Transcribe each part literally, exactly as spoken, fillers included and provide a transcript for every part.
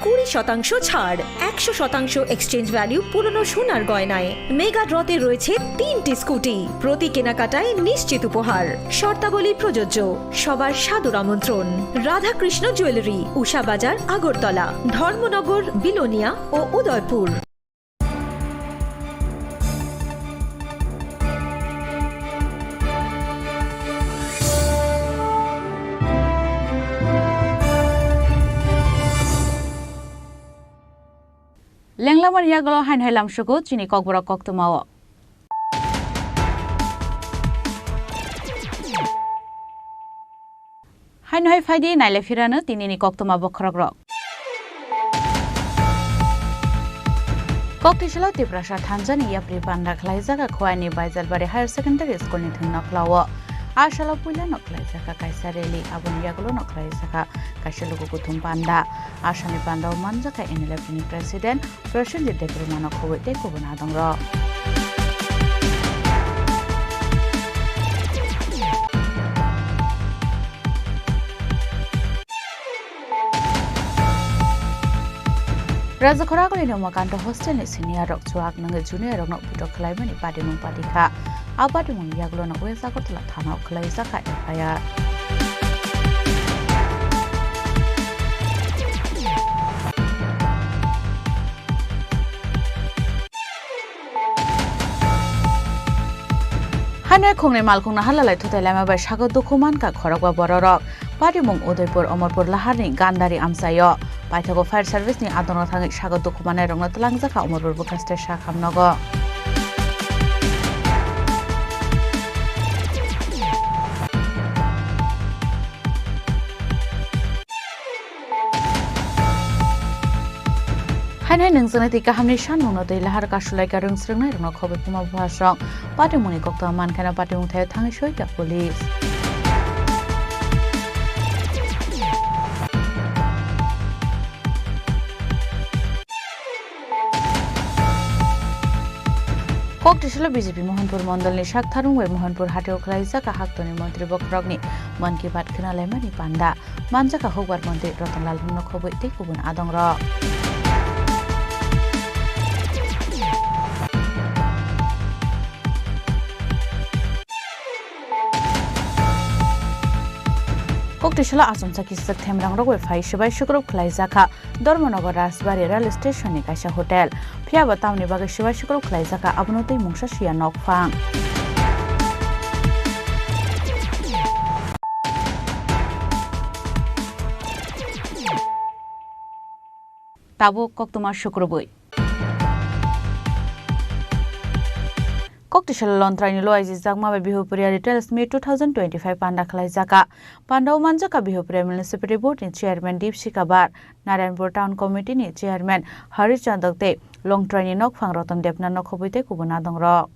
কুড়ি শতাংশ ছাড়, একশো শতাংশ এক্সচেঞ্জ ভ্যালু পুরনো সোনার গয়নায়। মেগা ড্রতে রয়েছে তিনটি স্কুটি, প্রতি কেনাকাটায় নিশ্চিত উপহার। শর্তাবলী প্রযোজ্য। সবার সাদর আমন্ত্রণ। রাধাকৃষ্ণ জুয়েলারি, উষা বাজার, আগরতলা, ধর্মনগর, বিলোনিয়া ও Udaipur. Lenglamani yagulo haino hai lamsugo chini kokborok koktwmao. Haino hai phaidi naile phirano tinini koktwma bokhorokrok. Koktisalo Tiprasa thansa ni yapri panda khlaijak Khowai ni Baijalbari Higher Secondary School ni thwngno khlao. A salo puila no khlaijak kaisa rally, aboni yagulo no khlaijak kaisa luku kuthum panda. A salni panda o manjak N L F ni President Prosenjit Debbarma no khobwi tei kubun adongrok. Rajakhor Agulini Umakanta hostel ni senior rok chuak nangwi junior rokno putok khlaimani patimung patikha. A patimungni yagulo no West Agartala thana o khlaijak kha F I R. Haino khongni malkhungno halalai thutai laima bai sago dukhu mankha khorokba bororok. Patimung Udaipur Omorpur Laharni Gandari amchaio. Paithago fire service ni adongo thangwi sago dukhu mannairokno twlangjakha Omorpur bwkhaste sakham nogo. Hainai nwngjwnai tei kahamni sanmungno tei lahar kasulaika rwngsrwngnairokno khobwi puma buhasrok patimungni koktwma mankheno patimung thaio thangwi soika police. Koktisalo B J P Mohanpur mondolni sak tharmung bai Mohanpur hatio khlaijak haktoni montri bokhorokni Mann Ki Baat khwnalaimani panda. Manjak kha hukbar montri Ratan Lal Hungno khobwi tei kubun adongrok. Koktisalo achomsa kisijak themrangrok bai phai swbai sukrub khlaijakha Dharmanagar Rajbari rail station ni kaisa hotel. Phiyaba tamni bagwi swbai sukrub khlaijakha abono tei mungsa siya nokphang. Tabuk koktwma sukrubwi. Koktisalo Longtraini loaijijakma bai Bihupuria Retail Meet two thousand twenty-five panda khlaijakha. Pandao manjakha Bihupuria Municipality Board ni Chairman Dipsika Bar, Narayanpur Town Committee ni Chairman Harish Chandok tei Longtraini nokphang Ratan Debnath no khobwi tei kubun adongrok.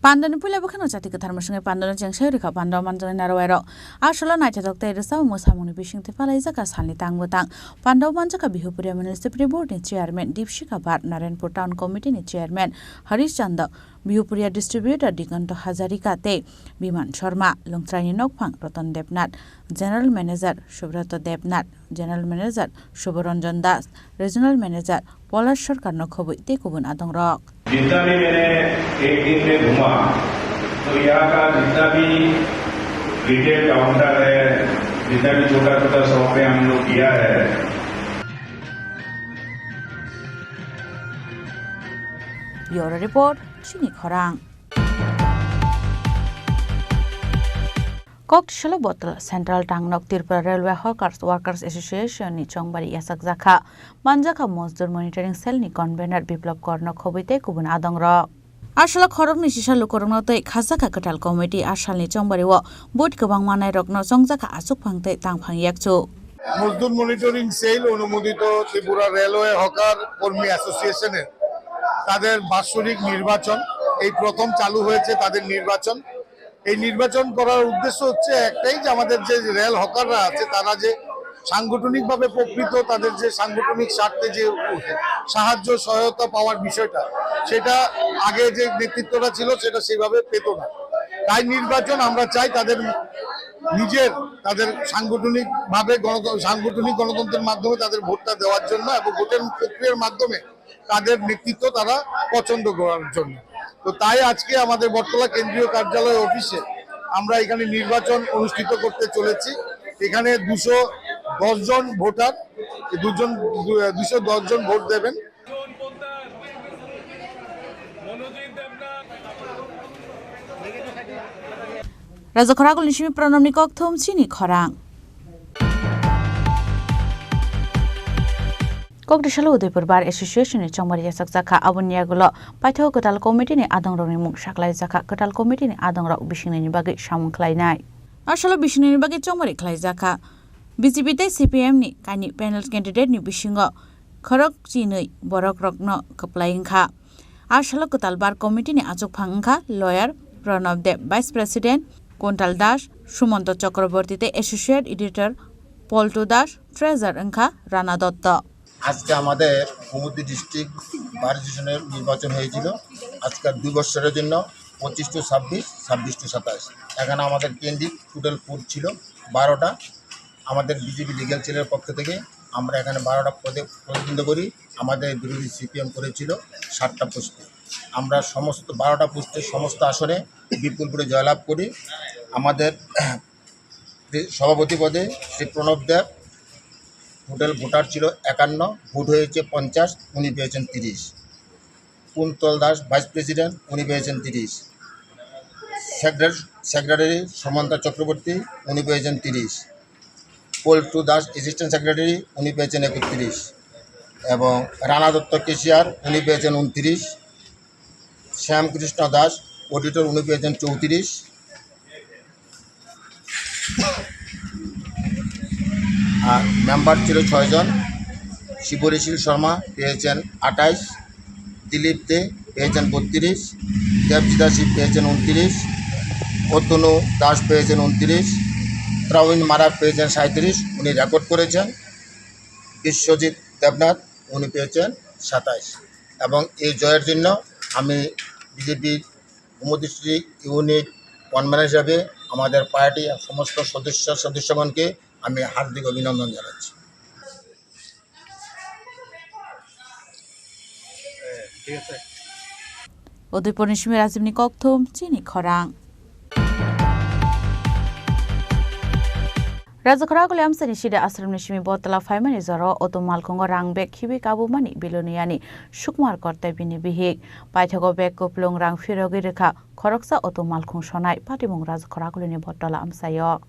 Pandani puila bwkhano jati kwthar mwswngwi pandano chengsawi rwkha pandao manjaknai narwai rok. A salo naithothok tei rwchapmung mwsamungni bisingtwi palaijak kha salni tang bwtang. Pandao manjakha Bihupuria Municipality Board ni Chairman Dipsika Bar, Narayanpur Town Committee ni Chairman Harish Chandok, Bihupuria Distributor Diganto Hazarika tei Biman Sharma, Longtraini nokphang Ratan Debnath, General Manager Subroto Debnath, General Manager Subharanjan Das, Regional Manager Polash Sarkar no khobwi tei kubun adongrok. जितना भी मैंने एक दिन में घूमा, तो यहाँ का जितना भी रिटेल काउंटर है, जितना भी छोटा छोटा शॉप पे हम लोग गया है। Bureau Report, Chini Khorang. Koktisalo Botol Central Tangnok Tripura Railway Hawkers Workers Association ni chongbari yachakjakha. Manjakha Mojdur Monitoring Cell ni convener Biplab Kor no khobwi tei kubun adongrok. Asalo khoroknwi sisa lukurokno tei khajakha kwtal committee asalni chongbari o vote kwbang mannairokno chongjakha achukphang tei tangphang yakchu. মজদুর monitoring cell অনুমোদিত Tripura railway hawker কর্মী অ্যাসোসিয়েশনের তাদের বাৎসরিক নির্বাচন, এই প্রথম চালু হয়েছে তাদের নির্বাচন। এই নির্বাচন করার উদ্দেশ্য হচ্ছে একটাই, যে আমাদের যে রেল হকাররা আছে তারা যে সাংগঠনিকভাবে প্রকৃত তাদের যে সাংগঠনিক স্বার্থে যে সাহায্য সহায়তা পাওয়ার বিষয়টা, সেটা আগে যে নেতৃত্বটা ছিল সেটা সেইভাবে পেত না। তাই নির্বাচন আমরা চাই তাদের নিজের তাদের সাংগঠনিকভাবে গণত-, সাংগঠনিক গণতন্ত্রের মাধ্যমে তাদের ভোটটা দেওয়ার জন্য এবং ভোটের প্রক্রিয়ার মাধ্যমে তাদের নেতৃত্ব তারা পছন্দ করার জন্য। তো তাই আজকে আমাদের বটতলা কেন্দ্রীয় কার্যালয় অফিসে আমরা এখানে নির্বাচন অনুষ্ঠিত করতে চলেছি। এখানে দুশো দশ জন ভোটার, এই দুজন, দু-, দুশো দশ জন ভোট দেবেন। Raja Khoragulni simi Pranamni kokthum chini khorang. Kokdisalo Udaipur Bar Association ni chongmari yachakjakha, aboni yagulo paithago kwtal committee ni adongrokni mung saklaijakha, kwtal committee ni adongrok bisingnini bagwi samung khlainai. Asalo bisingnini bagwi chongmari khlaijakha. B J P tei C P M ni kainwi panel candidate ni bisingo khorok chinwi borok rokno kwplai wngkha. A salo kwtal bar committee ni achukphang wngkha lawyer Pranab Deb, vice president Kuntal Das, Sumanto Chakraborty tei associate editor Poltu Das, treasurer wngkha Rana Dotto. আজকে আমাদের গোমতী ডিস্ট্রিক্ট বার অ্যাসোসিয়েশনের নির্বাচন হয়েছিল। আজকের দুই বছরের জন্য পঁচিশ টু ছাব্বিশ, ছাব্বিশ টু সাতাশ। এখানে আমাদের ক্যান্ডিডেট টোটাল পোস্ট ছিল বারোটা। আমাদের বিজেপি লিগ্যাল সেলের পক্ষ থেকে আমরা এখানে বারোটা পদে প্রতিদ্বন্দ্বিতা করি। আমাদের বিরোধী সিপিএম করেছিল সাতটা পোস্টে। আমরা সমস্ত বারোটা পোস্টে সমস্ত আসনে বিপুল ভোটে জয়লাভ করি। আমাদের সভাপতি পদে শ্রী প্রণব দেব, টোটাল ভোটার ছিল একান্ন, ভোট হয়েছে পঞ্চাশ, উনি পেয়েছেন তিরিশ। কুন্তল দাস ভাইস প্রেসিডেন্ট, উনি পেয়েছেন তিরিশ। সেক্রেটারি, সেক্রেটারি সমন্তা চক্রবর্তী, উনি পেয়েছেন তিরিশ। পল্টু দাস অ্যাসিস্ট্যান্ট সেক্রেটারি, উনি পেয়েছেন একত্রিশ। এবং রানা দত্ত ক্যাশিয়ার, উনি পেয়েছেন ঊনত্রিশ। শ্যামকৃষ্ণ দাস অডিটর, উনি পেয়েছেন চৌত্রিশ। আর মেম্বার ছিল ছয়জন। শিবরিশীল শর্মা পেয়েছেন আঠাইশ, দিলীপ দে পেয়েছেন বত্রিশ, দেবজিতা সিং পেয়েছেন ঊনত্রিশ, অতনু দাস পেয়েছেন ঊনত্রিশ, ত্রাউইন মারাক পেয়েছেন সাঁইত্রিশ, উনি রেকর্ড করেছেন। বিশ্বজিৎ দেবনাথ, উনি পেয়েছেন সাতাইশ। এবং এই জয়ের জন্য আমি বিজেপির গোমতী ইউনিট কনভেনার হিসাবে আমাদের পার্টি সমস্ত সদস্য সদস্যগণকে আমি হার্দিক অভিনন্দন জানাচ্ছি। Udaipurni simi Rajibni kokthum chini khorang. Raja Khoraguli amchaini side ashramni simi Bottola phaimani jorao auto malkhungo rang bag khibi kabumani Biloniani Sukmar Kor tei bini bihik. Paithago bag kuplung rang phirogwi rwkha khoroksa auto malkhung sonai patimung Raja Khoragulini Bottola amchaio.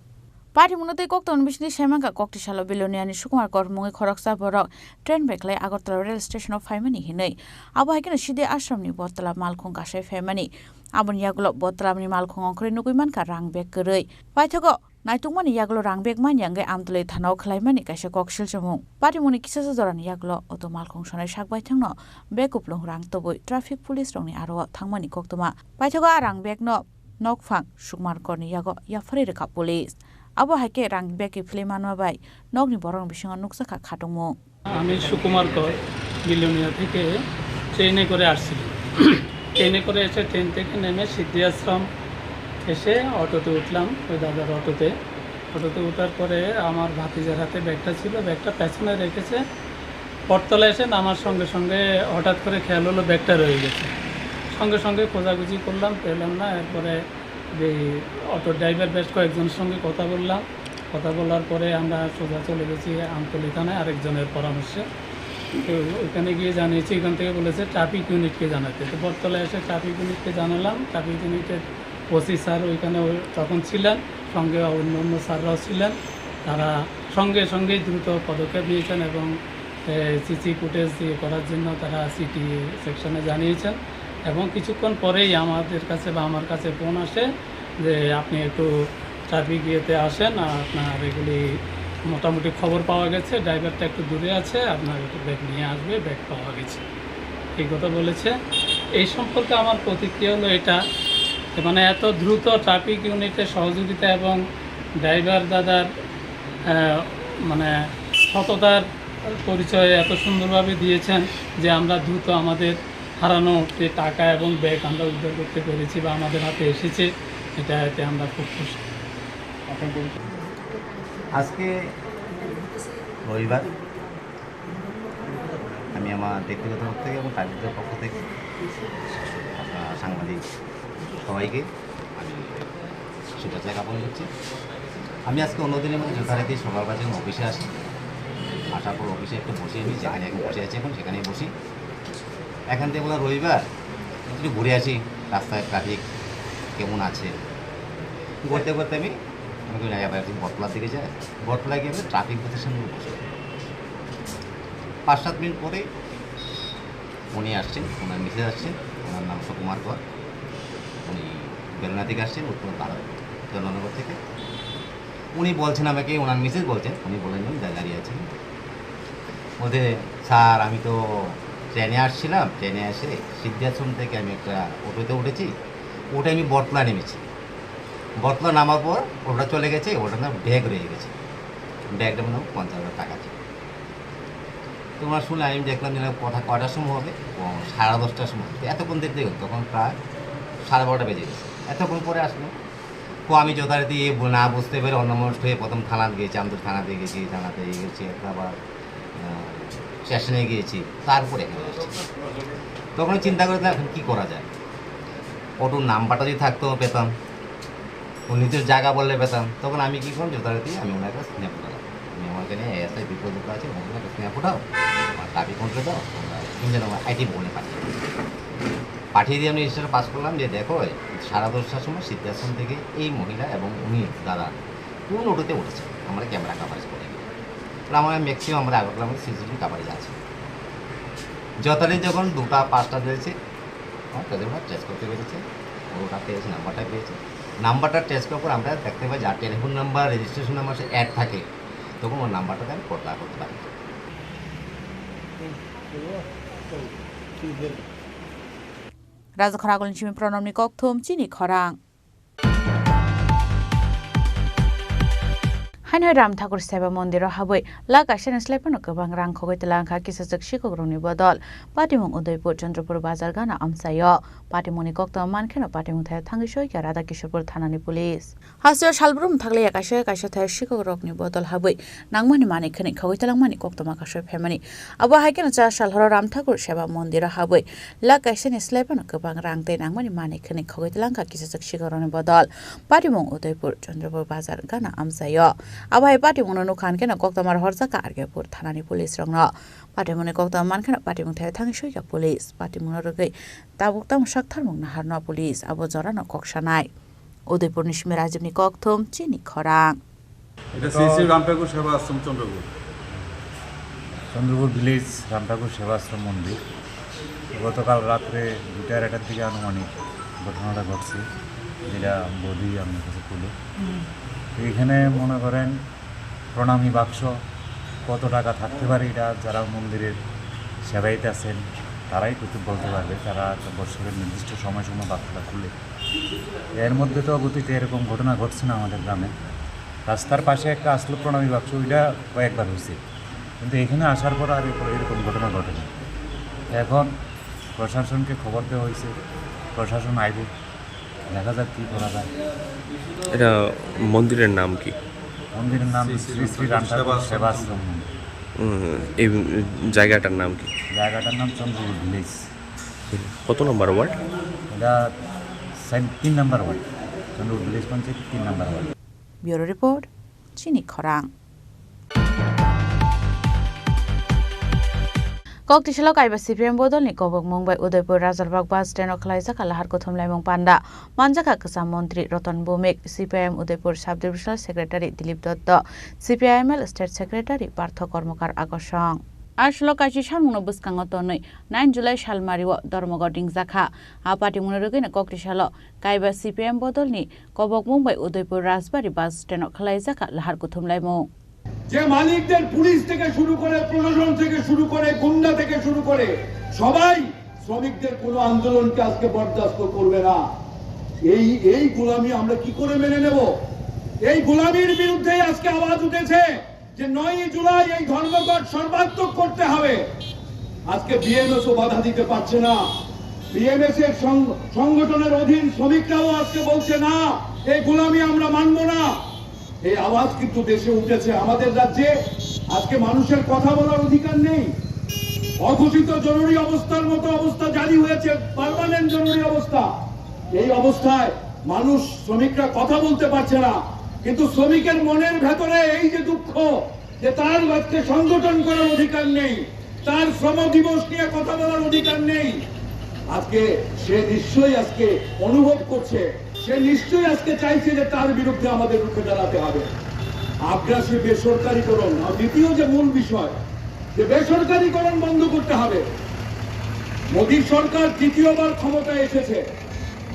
Patimungno tei koktwmani bisingtwi saimankha koktisalo Biloniani Sukmar Kor mungwi khoroksa borok train bai khlai Agartala rail station-o phaimani hinwi. Abo hai kheno side ashramni Bottola malkhung kasai phaimani. Aboni yagulo Bottolani malkhung ongkhorwi nugwi mankha rang bag kwrwi. Paithago naitukmani yagulo rang bag manya wngwi Amtwlwi thanao khlaimani kaisa kok silchomung. Patimungni kisasa jorani yagulo auto malkhung sonai sak baithangno bag kuplung rang tubui traffic police rokni aro-o thangmani koktwma. Paithago a rang bag no nokphang Sukmar Korni yago yapharwi rwkha police. Abo hai khe rang bag kiphilwi manma bai nokni borokni bisingo nukjakha khatungmung. আমি সুকুমার কর, বিলোনিয়া থেকে ট্রেনে করে আসছিলাম। ট্রেনে করে এসে ট্রেন থেকে নেমে সিদ্ধি আশ্রম এসে অটোতে উঠলাম, ওই দাদার অটোতে। অটোতে উঠার পরে আমার ভাতিজার হাতে ব্যাগটা ছিল, ব্যাগটা পেছনে রেখেছে। বটতলা এসে নামার সঙ্গে সঙ্গে হঠাৎ করে খেয়াল হলো ব্যাগটা রয়ে গেছে। সঙ্গে সঙ্গে খোঁজাখুঁজি করলাম, পেলাম না। এরপরে যে অটো ড্রাইভার বেশ কয়েকজনের সঙ্গে কথা বললাম। কথা বলার পরে আমরা সোজা চলে গেছি আমতলী থানায় আরেকজনের পরামর্শে। তো ওখানে গিয়ে জানিয়েছি, ওখান থেকে বলেছে ট্রাফিক ইউনিটকে জানাতে। তো বটতলা এসে ট্রাফিক ইউনিটকে জানালাম। ট্রাফিক ইউনিটের ওসি স্যার ওইখানে ওই তখন ছিলেন, সঙ্গে অন্য অন্য স্যাররাও ছিলেন। তারা সঙ্গে সঙ্গেই দ্রুত পদক্ষেপ নিয়েছেন এবং, এ, সিসি ফুটেজ ইয়ে করার জন্য তারা সিটি সেকশনে জানিয়েছেন। এবং কিছুক্ষণ পরেই আমাদের কাছে বা আমার কাছে ফোন আসে যে, "আপনি একটু ট্রাফিক ইয়েতে আসেন, আর আপনার এগুলি মোটামুটি খবর পাওয়া গেছে, ড্রাইভারটা একটু দূরে আছে, আপনার একটু ব্যাগ নিয়ে আসবে, ব্যাগ পাওয়া গেছে।" এই কথা বলেছে। এই সম্পর্কে আমার প্রতিক্রিয়া হলো এটা, যে মানে এত দ্রুত ট্রাফিক ইউনিটের সহযোগিতা এবং ড্রাইভার দাদার, আহ, মানে সততার পরিচয় এত সুন্দরভাবে দিয়েছেন যে আমরা দ্রুত আমাদের হারানো যে টাকা এবং ব্যাগ আমরা উদ্ধার করতে পেরেছি বা আমাদের হাতে এসেছে, এটা এতে আমরা খুব খুশি। আজকে রবিবার, আমি আমার ব্যক্তিগত পক্ষ থেকে এবং কার্যকর পক্ষ থেকে আপনার সাংবাদিক সবাইকে আমি শুভেচ্ছা জ্ঞাপন করছি। আমি আজকে অন্যদিনের মধ্যে যথারীতি সকালবেলা যখন অফিসে আসি, আসার পর অফিসে একটু বসি, আমি যেখানে এখন বসে আছি, এখন সেখানেই বসি। এখান থেকে বললাম, "রবিবার, একটু ঘুরে আসি, রাস্তায় ট্রাফিক কেমন আছে।" ঘুরতে ঘুরতে আমি আমি কই, "না, এবার একটু বটতলার দিকে যাই।" বটতলায় গিয়ে আমি ট্রাফিক বুথের সামনে বসি। পাঁচ সাত মিনিট পরে উনি আসছেন, ওনার মিসেস আসছেন, ওনার নাম সুকুমার কর। উনি বেলনা থেকে আসছেন, উত্তর ভারত, চন্দননগর থেকে। উনি বলছেন আমাকে, ওনার মিসেস বলছেন, উনি বলেন, "আমি দাঁড়িয়ে আছি।" বলতে, "স্যার, আমি তো ট্রেনে আসছিলাম, ট্রেনে এসে সিদ্ধাশ্রম থেকে আমি একটা অটোতে উঠেছি, ওটা আমি বটতলা নেমেছি। বটতলা নামার পর ওটা চলে গেছে, ওটার নাম ব্যাগ রয়ে গেছে, ব্যাগটার মধ্যে পঞ্চাশ হাজার টাকা ছিল।" তো ওনার শুনে আমি দেখলাম যে না, কথা কয়টার সময় হবে? ও, সাড়ে দশটার সময়। তো এতক্ষণ দেখতে গেল, তখন প্রায় সাড়ে বারোটা বেজে গেছে। এতক্ষণ পরে আসলো। তো আমি যথারীতি এ বু-, না বুঝতে পেরে অন্যমনস্ক হয়ে প্রথম থানাতে গেছি, আমতলী থানাতে গেছি, থানাতে গেছি, একটা আবার, আহ, স্টেশনে গিয়েছি, তারপরে এখানে আসছি। তখন চিন্তা করে, "এখন কি করা যায়?" অটোর নাম্বারটা যদি থাকতো, পেতাম, ও নিজের জায়গা বললে পেতাম। তখন আমি কি করলাম, যথারীতি আমি ওনার কাছে স্ন্যাপ উঠালাম। আমি আমার এখানে এএসআই বিপ্লব দত্ত আছে, ওনার কাছে স্ন্যাপ উঠাও, আমার দাবি কমপ্লেন দাও, আমরা ইঞ্জিন আমার আইটি ভবনে পাঠিয়ে দিই। পাঠিয়ে দিয়ে আমি রেজিস্টার পাস করলাম যে, "দেখো, সাড়ে দশটার সময় সিদ্ধাশ্রম থেকে এই মহিলা এবং উনি দাদা কোন অটোতে উঠেছে, আমরা ক্যামেরা কভারেজ করে দিই।" তাহলে আমরা ম্যাক্সিমাম আমরা আগরতলা আমাদের সিসিটিভি কভারেজ আছে। যথারীতি যখন দুটা পাঁচটা বেজেছে, আমার কাছে ওরা ট্রেস করতে পেরেছে, ওটা পেয়েছে, নাম্বারটা পেয়েছে। নাম্বারটা ট্রেস করার পর আমরা দেখতে পাই যার টেলিফোন নাম্বার, রেজিস্ট্রেশন নাম্বার সে অ্যাড থাকে, তখন ওর নাম্বারটাতে আমি কন্ট্যাক্ট করতে পারি। Rajakhor Agulni simi Pranamni kokthum chini khorang. Haino Ram Thakur Seva Mondiro habwi la kaisani slai phano kwbang rang khogwi twlang kha kisachwk sikhukrokni bodol. Patimung Udaipur Chandrapur Bazar gana amchaio. Patimungni koktwma mankheno patimung thai thangwi soikha Radha Kishorpur thanani police. Hasteo salbrum thaklaiya kaisa kaisa thai sikhukrokni bodol habwi nangmani manwi khwnwi khogwi twlangmani koktwma kasui phaimani. Abo hai kheno cha sal horo Ram Thakur Seva Mondiro habwi la kaisani slai phano kwbang rang tei nangmani manwi khwnwi khogwi twlang kha kisachwk sikhukrokni bodol. Patimung Udaipur Chandrapur Bazar gana amchaio. Abo hai patimungno nukha hwn kheno koktwma rohorjak kha R K Pur thanani police rokno. Patimungni koktwma mankheno patimung thai thangwi soikha police. Patimungno rwgwi tabuk tamo saktharmung naharno police abo jorano kok sanai. Udaipurni simi Rajibni kokthum chini khorang. এটা শ্রী শ্রী রামঠাকুর সেবা আশ্রম চন্দ্রপুর। চন্দ্রপুর ভিলেজ রামঠাকুর সেবা আশ্রম মন্দির। গতকাল রাত্রে দুইটা আড়াইটার দিকে আনুমানিক ঘটনাটা ঘটছে, যেটা বৌদি আপনার কাছে তুলে। তো এখানে মনে করেন প্রণামী বাক্স, কত টাকা থাকতে পারে এটা, যারা মন্দিরের সেবায়িত আছেন তারাই কিন্তু বলতে পারবে, তারা তো বছরের নির্দিষ্ট সময় সময় বাক্সটা খুলে। এর মধ্যে তো অতীতে এরকম ঘটনা ঘটছে না আমাদের গ্রামে। রাস্তার পাশে একটা আসলো প্রণামী বাক্স, ওইটা কয়েকবার হয়েছে, কিন্তু এখানে আসার পর আর এরকম, এরকম ঘটনা ঘটেনি। এখন প্রশাসনকে খবর দেওয়া হয়েছে, প্রশাসন আইবে, দেখা যাক কী করা যায়। এটা মন্দিরের নাম কি? মন্দিরের নাম শ্রী শ্রী শ্রী রামঠাকুর সেবাশ্রম মন্দির। উম, এই জায়গাটার নাম কি? জায়গাটার নাম চন্দ্রপুর ভিলেজ। কত নম্বর ওয়ার্ড? এটা সেম তিন নম্বর ওয়ার্ড, চন্দ্রপুর ভিলেজ পঞ্চায়েত তিন নম্বর word. Bureau report, chini khorang. Koktisalo kaiba C P M bodolni kobokmung bai Udaipur Rajalbagh bus stand o khwlaijak kha lahar kuthumlaimung panda. Manjakha kwcham montri Ratan Bhowmik, C P I M Udaipur Sub Divisional Secretary Dilip Dotto, C P I M L State Secretary Partho Kormokar Akosong. Aswk kaisa samungno bwskango tonwi nine July salmario Dharmaghat ringjakha. A patimungni rwgwino Koktisalo kaiba C P M bodolni kobokmung bai Udaipur Rajbari bus stand o khwlaijakha lahar kuthumlaimung. যে মালিকদের পুলিশ থেকে শুরু করে, প্রশাসন থেকে শুরু করে, গুন্ডা থেকে শুরু করে সবাই শ্রমিকদের কোনো আন্দোলনকে আজকে বরদাস্ত করবে না। এই, এই গোলামি আমরা কি করে মেনে নেব? এই গোলামির বিরুদ্ধে আজকে আওয়াজ উঠেছে যে নয়ই জুলাই এই ধর্মঘট সর্বাত্মক করতে হবে। আজকে বিএমএসও বাধা দিতে পারছে না। বিএমএস এর সং-, সংগঠনের অধীন শ্রমিকরাও আজকে বলছে, "না, এই গোলামি আমরা মানব না।" এই আওয়াজ কিন্তু দেশে উঠেছে। আমাদের রাজ্যে আজকে মানুষের কথা বলার অধিকার নেই। অঘোষিত জরুরি অবস্থার মতো অবস্থা জারি হয়েছে, পার্মানেন্ট জরুরি অবস্থা। এই অবস্থায় মানুষ, শ্রমিকরা কথা বলতে পারছে না, কিন্তু শ্রমিকের মনের ভেতরে এই যে দুঃখ, যে তার আজকে সংগঠন করার অধিকার নেই, তার শ্রম দিবস নিয়ে কথা বলার অধিকার নেই, আজকে সে নিশ্চয়ই আজকে অনুভব করছে, সে নিশ্চয়ই আজকে চাইছে যে তার বিরুদ্ধে আমাদের রুখে দাঁড়াতে হবে। আগ্রাসী বেসরকারীকরণ, আর দ্বিতীয় যে মূল বিষয়, যে বেসরকারীকরণ বন্ধ করতে হবে। মোদী সরকার তৃতীয়বার ক্ষমতায় এসেছে,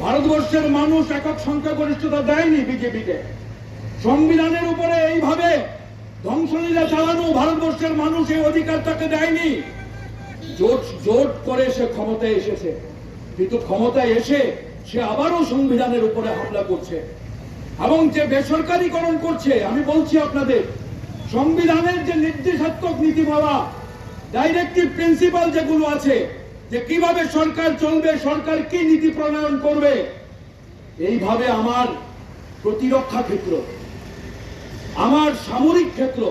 ভারতবর্ষের মানুষ একক সংখ্যাগরিষ্ঠতা দেয়নি বিজেপিকে। সংবিধানের উপরে এইভাবে ধ্বংসলীলা চালানো ভারতবর্ষের মানুষ এই অধিকার তাকে দেয়নি। জোট জোট করে সে ক্ষমতায় এসেছে, কিন্তু ক্ষমতায় এসে সে আবারও সংবিধানের উপরে হামলা করছে এবং যে বেসরকারীকরণ করছে। আমি বলছি আপনাদের, সংবিধানের যে নির্দেশাত্মক নীতিমালা, ডাইরেক্টিভ প্রিন্সিপাল যেগুলো আছে, যে কিভাবে সরকার চলবে, সরকার কি নীতি প্রণয়ন করবে, এইভাবে আমার প্রতিরক্ষা ক্ষেত্র, আমার সামরিক ক্ষেত্র,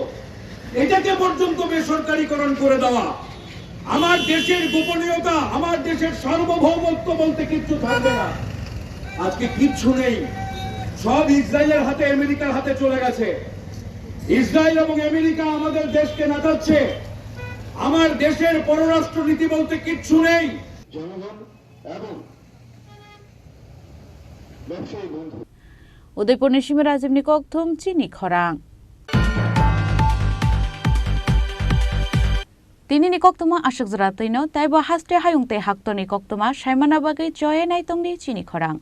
এটাকে পর্যন্ত বেসরকারীকরণ করে দেওয়া, আমার দেশের গোপনীয়তা, আমার দেশের সার্বভৌমত্ব বলতে কিচ্ছু থাকবে না। আজকে কিচ্ছু নেই, সব ইসরায়েলের হাতে, আমেরিকার হাতে চলে গেছে। ইসরায়েল এবং আমেরিকা আমাদের দেশকে নাচাচ্ছে। আমার দেশের পররাষ্ট্র নীতি বলতে কিচ্ছু নেই। জনগণ এবং ব্যবসায়ী বন্ধু। Udaipurni simi Rajibni kokthum chini khorang. Tinini koktwma aswk jora twino, taibo haste hayung tei haktorni koktwma saimana bagwi choye naitongdi chini khorang.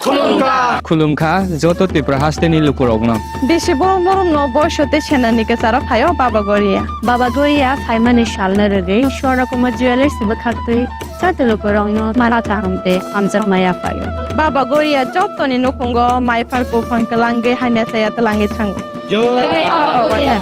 Khulumkha. Khulumkha joto Tripura hasteni lukurokno. Bisi borom borom no boiso tei senani kwcharo phaio Baba Goria. Baba Goria phaimani salno rwgwi Swarna Kumar Jewellers bwkhaktwi joto lukurokno mala kaham tei hamjakma yaphaio. Baba Goria jotoni nukhungo maiphar buphang twlangwi hamya chaya twlangwi thango. Jai Baba Goria.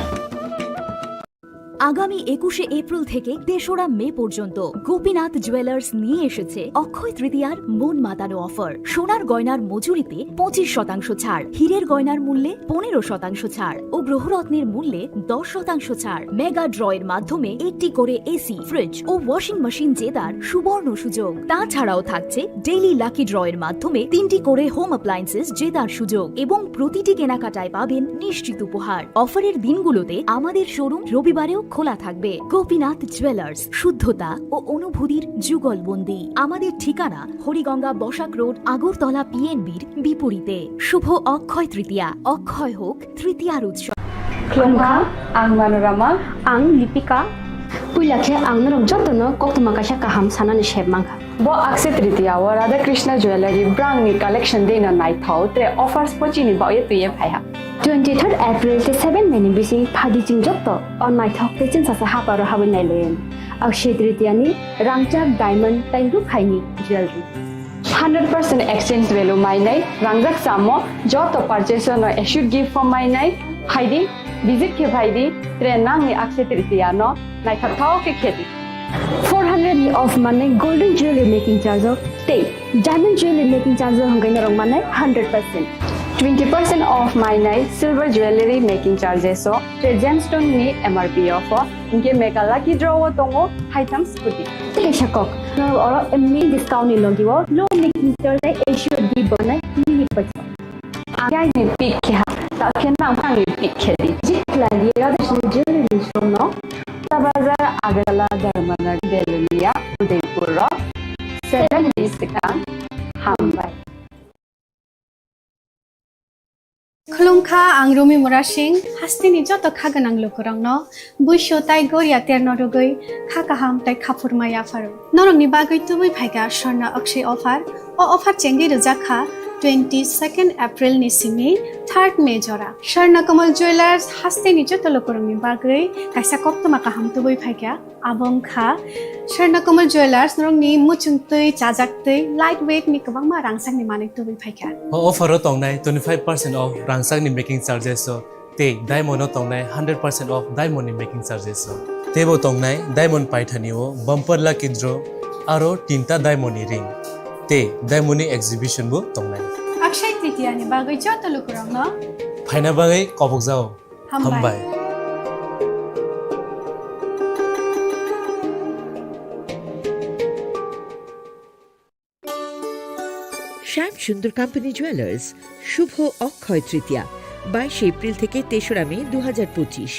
আগামী একুশে এপ্রিল থেকে তেসরা মে পর্যন্ত গোপীনাথ জুয়েলার্স নিয়ে এসেছে অক্ষয় তৃতীয়ার মন মাতানো অফার। সোনার গয়নার মজুরিতে পঁচিশ শতাংশ ছাড়, হীরের গয়নার মূল্যে পনেরো শতাংশ ছাড় ও গ্রহরত্নের মূল্যে দশ শতাংশ ছাড়। মেগা ড্রয়ের মাধ্যমে একটি করে এসি, ফ্রিজ ও ওয়াশিং মেশিন জেতার সুবর্ণ সুযোগ। তাছাড়াও থাকছে ডেইলি লাকি ড্রয়ের মাধ্যমে তিনটি করে হোম অ্যাপ্লায়েন্সেস জেতার সুযোগ এবং প্রতিটি কেনাকাটায় পাবেন নিশ্চিত উপহার। অফারের দিনগুলোতে আমাদের শোরুম রবিবারেও খোলা থাকবে। গোপীনাথ জুয়েলার্স, শুদ্ধতা ও অনুভূতির যুগলবন্দি। আমাদের ঠিকানা হরিগঙ্গা বসাক রোড, আগরতলা পিএনবির বিপরীতে। শুভ অক্ষয় তৃতীয়া, অক্ষয় হোক তৃতীয়ার উৎসব। Khulumkha, ang Manorama. Ang Lipika. Puila khe ang norok jotono koktwma kaisa kaham sanani sep mankha. Bo Akshaya Tritiya o Radha Krishna Jewellery brangni collection dino naithok tre offers pochini baoye twiye phaiha. Twenty third April tei seven May ni bising phaidi chwng joto o naithok tei chwngsacha haparo habwi nailaiwi. Akshaya Tritiya ni rangchak diamond tei rukhaini jewellery. Hundred percent exchange value mainai rangjak samo joto purchase no assured gift form mainai phaidi, visit khe phaidi, tre nangni Akshaya Tritiya no naithok thao khe khedi. Four hundred ni off manwi golden jewelry making charge o tei diamond jewelry making charge o hwnkhe norok manai hundred percent. Twenty percent off mainai silver jewelry making charges o tei gemstone ni M R P o pho hwnkhe mega lucky draw o tongo haitham scooty. Tei kaisa kok, norok oro amazing discount ni logi o low making charge tei assured gift bo manai mini paisa. Ang yaini pick khe ha, ta khe nang phangni pick khe di. Jit khlai di, Radha Krishna Jewelry ni showroom no, Tabazar, Agartala, Dharmanagar, Belonia, Udaipur rok, seven days swkang, hambai. Khulumkha, ang Rumi Murasing, hasteni joto kha gwnang lukurokno, buisu tai goria terno rwgwi kha kaham tai khaphurma yapharo. Norokni bagwi tubui phaikha Swarna Akshaya offer, o offer chengwi rwjak kha, Twenty second April ni simi third May jora Swarna Kamal Jewellers hasteni joto lukurokni bagwi kaisa koktwma kaham tubui phaikha. Abo wngkha Swarna Kamal Jewellers norokni muchungtwi, chajaktwi, light weight ni kwbangma rangchakni manwi tubui phaikha. O offer o tongnai twenty five percent off rangchakni making charges o. Tei diamond o tongnai hundred percent off diamond ni making charges o. Teibo tongnai diamond paithani o bumper lucky draw aro tinta diamond ni ring. Tei diamond ni exhibition bo tongnai. Akshay Tritiya ni bagwi joto lukurokno phaina bagwi kobokjao. Hambai. Hambai. শ্যাম সুন্দর company jewellers, শুভ অক্ষয় তৃতীয়া, বাইশে এপ্রিল থেকে তেসরা মে দু হাজার পঁচিশ।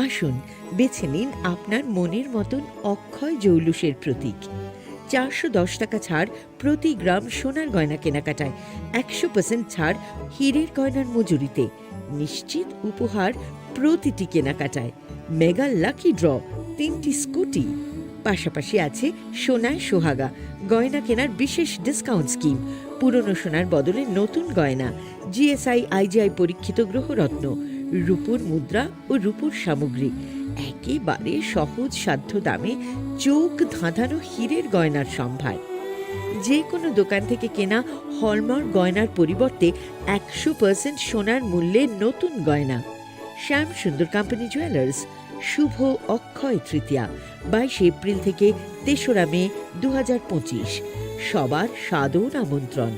আসুন, বেছে নিন আপনার মনের মতন অক্ষয় জৌলুসের প্রতীক। চারশো দশ টাকা ছাড় প্রতি গ্রাম সোনার গয়না কেনাকাটায়, একশো পার্সেন্ট ছাড় হীরের গয়নার মজুরিতে, নিশ্চিত উপহার প্রতিটি কেনাকাটায়। মেগা লাকি ড্র, তিনটি স্কুটি, পাশাপাশি আছে সোনায় সোহাগা, গয়না কেনার বিশেষ ডিসকাউন্ট স্কিম, পুরনো সোনার বদলে নতুন গয়না, জিএসআই আইজিআই পরীক্ষিত গ্রহরত্ন, রূপোর মুদ্রা ও রূপোর সামগ্রী, একেবারে সহজ সাধ্য দামে চোখ ধাঁধানো হীরের গয়নার সম্ভার। যে কোনো দোকান থেকে কেনা হলমার্ক গয়নার পরিবর্তে একশো পার্সেন্ট সোনার মূল্যে নতুন গয়না। শ্যাম সুন্দর কোম্পানি জুয়েলার্স, শুভ অক্ষয় তৃতীয়া, বাইশে এপ্রিল থেকে তেসরা মে দু হাজার পঁচিশ। সবার সাদর আমন্ত্রণ।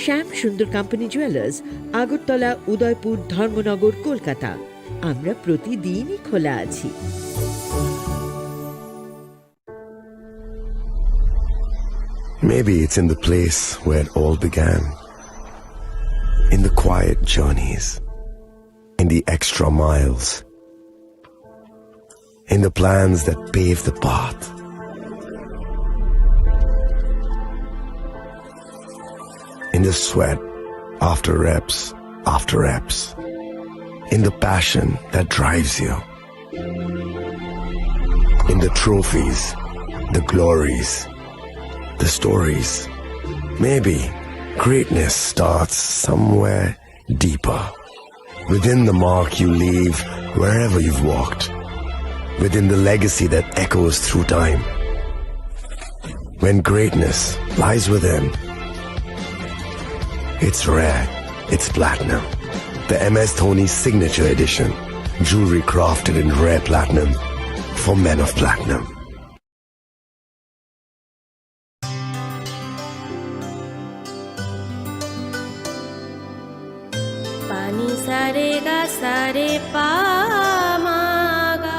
শ্যাম সুন্দর কোম্পানি জুয়েলার্স, আগরতলা, উদয়পুর, ধর্মনগর, কলকাতা। আমরা প্রতিদিনই খোলা আছি। Maybe it's in the place where it all began. In the quiet journeys, in the extra miles, in the plans that pave the path, in the sweat after reps after reps, in the passion that drives you. In the trophies, the glories, the stories. Maybe greatness starts somewhere deeper. Within the mark you leave wherever you've walked. Within the legacy that echoes through time. When greatness lies within, it's rare, it's platinum. The M S Dhoni Signature Edition, jewelry crafted in rare platinum for men of platinum. Pani sare ga sare pa ma ga.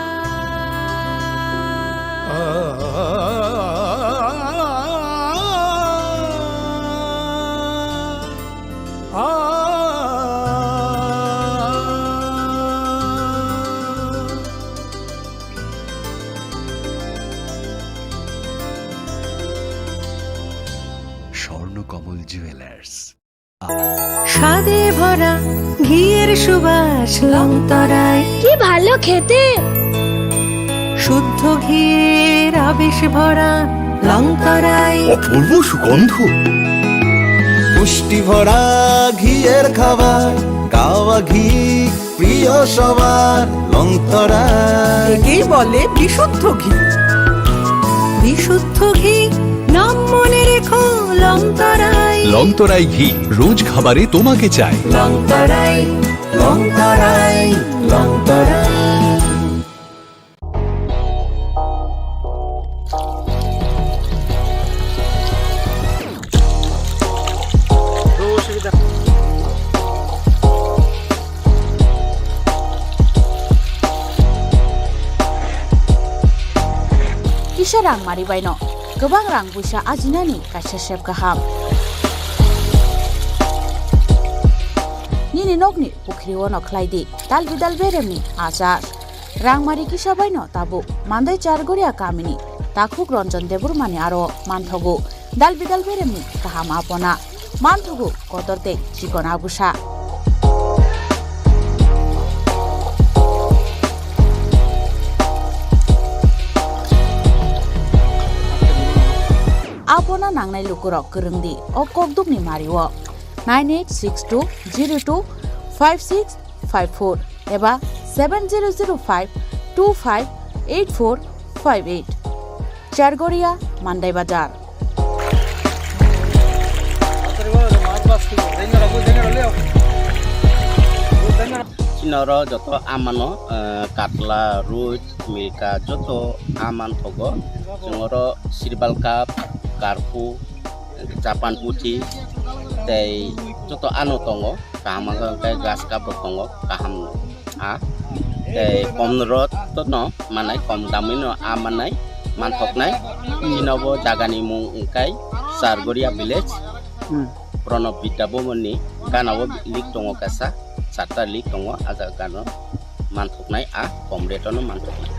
Swarnakamal jewellers. স্বাদে ভরা ঘিয়ের সুবাস লংতরায়। কি ভালো খেতে! শুদ্ধ ঘিয়ের আবেশ ভরা লংতরায়। অপূর্ব সুগন্ধ। পুষ্টি ভরা ঘিয়ের খাবার, গাওয়া ঘি প্রিয় সবার, লংতরায়। একেই বলে বিশুদ্ধ ঘি। বিশুদ্ধ ঘি, নাম মনে রেখো, লংতরায়। লংতরায় ঘি, রোজ খাবারে তোমাকে চাই। লংতরায়, লংতরায়, Longtharai. Kisa rang mari baino kwbang rang puisa ajinani kaisa sep kaham. Nini nokni pukhri ono khlai di dal bidal beremni achar. Rangmari kisa baino tabuk Mandai Chargoria kamini takhuk Ranjan Debbarmani aro manthogo dal bidal beremni kaham apona, manthogo kotor tei chikon abusa. Apona nangnai lukurok kwrwng di o kokdukni mario. nine eight six two zero two five six five four eba seven zero zero five two five eight four five eight. Chargoria, Mandai Bazar. Chini oro joto amano, eh, katla, roi, milka joto aman thogo. Chwng oro sirbal cup, karpu, Japan puthi tei joto ano tongo, kaham wngkha hwnkhe grass cup rok tongo, kaham a tei kom rok to no manai, kom damwi no a manai, manthoknai. Chini bo jagani mung wngkha Chargoria village, Hmm. Pranab Vidya Bhavan ni gana o lake tongo kaisa, charta lake tongo, a jaga gana o. Manthoknai a kom rate-o no manthoknai.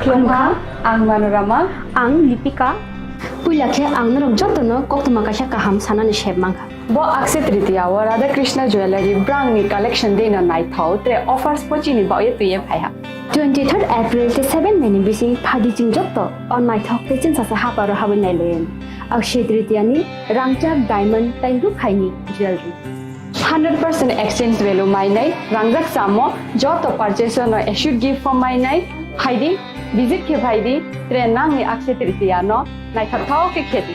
Khulumkha, ang Manorama. Ang Lipika. Puila khe ang norok jotono koktwma kaisa kaham sanani sep mankha. Bo Akshaya Tritiya o Radha Krishna Jewellery brand ni collection dino naithok tre offers pochini baoye twiye phaiha. Twenty-third April tei seven May ni bising phadi chwng joto o naithok tei chwngsacha haparo habwi nailaiyani. Akshaya Tritiya ni rangchak diamond tei rukhaini jewellery. Hundred percent exchange value mainai rangjak chamo joto purchase no assured gift form mainai phaidi, visit khe phaidi, tre nangni Akshaya Tritiya no naithok thao khe khedi.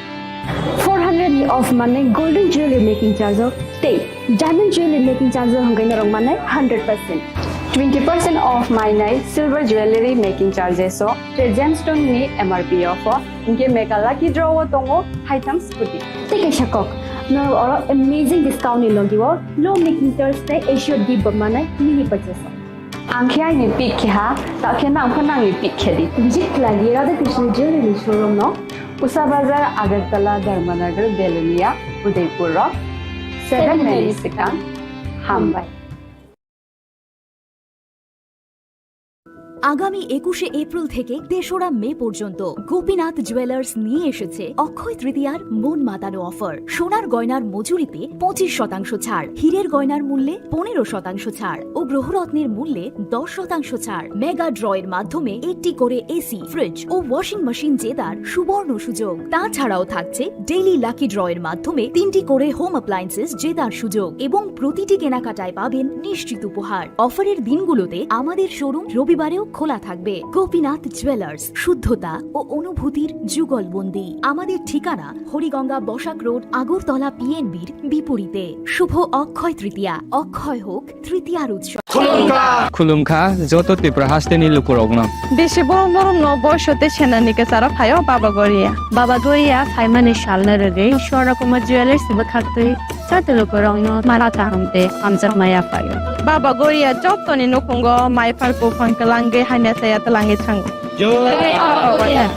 Four hundred ni off manwi golden jewelry making charge o tei diamond jewelry making charge o hwnkhe norok manai hundred percent. Twenty percent off mainai silver jewelry making charges o tei gemstone ni M R P o pho hwnkhe mega lucky draw o tongo haitham scooty. Tei kaisa kok, norok oro amazing discount ni logi o low making charge tei assured gift bo manai mini purchase o. Ang khe aini pick khe ha, ta khe nang pho nangni pick khe di. Visit khlai di Radha Krishna Jewelry showroom no, Usa Bazar, Agartala, Dharmanagar, Belonia, Udaipur rok. Seven May ni swkang. Hambai. আগামী একুশে এপ্রিল থেকে তেসরা মে পর্যন্ত গোপীনাথ জুয়েলার্স নিয়ে এসেছে অক্ষয় তৃতীয়ার মন মাতানো অফার। সোনার গয়নার মজুরিতে পঁচিশ শতাংশ ছাড়, হীরের গয়নার মূল্যে পনেরো শতাংশ ছাড় ও গ্রহরত্নের মূল্যে দশ শতাংশ ছাড়। মেগা ড্র এর মাধ্যমে একটি করে এসি, ফ্রিজ ও ওয়াশিং মেশিন জেতার সুবর্ণ সুযোগ। তাছাড়াও থাকছে ডেইলি লাকি ড্র এর মাধ্যমে তিনটি করে হোম অ্যাপ্লায়েন্সেস জেতার সুযোগ এবং প্রতিটি কেনাকাটায় পাবেন নিশ্চিত উপহার। অফারের দিনগুলোতে আমাদের শোরুম রবিবারেও খোলা থাকবে। গোপীনাথ জুয়েলার্স, শুদ্ধতা ও অনুভূতির যুগলবন্দি। আমাদের ঠিকানা হরিগঙ্গা বসাক রোড, আগরতলা পিএনবির বিপরীতে। শুভ অক্ষয় তৃতীয়া, অক্ষয় হোক তৃতীয়ার উৎসব। Khulumkha, joto Tripura hasteni lukurokno. Bisi borok norokno boiso tei senani kwcharo phaio Baba Goria. Baba Goria phaimani salno rwgwi Swarna Kumar Jewellers bwkhaktwi joto lukurokno mala kaham tei hamjakma yaphaio. Baba Goria jotoni nukhungo mai phar buphang twlangwi hamya saya twlangwi thango. Jai Baba Goria.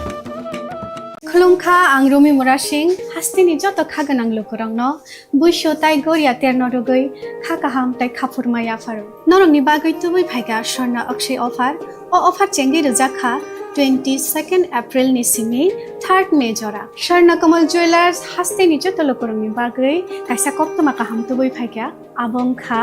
Khulumkha, ang Rumi Murasing, hasteni joto kha gwnang lukurokno buiso tai goria terno rwgwi kha kaham tai kha phurma yapharo. Norokni bagwi tubui phaikha Swarna Akshay offer. O offer chengwi rwjak kha twenty-second April ni simi third May jora. Swarna Kamal Jewellers hasteni joto lukurokni bagwi kaisa koktwma kaham tubui phaikha. Abo wngkha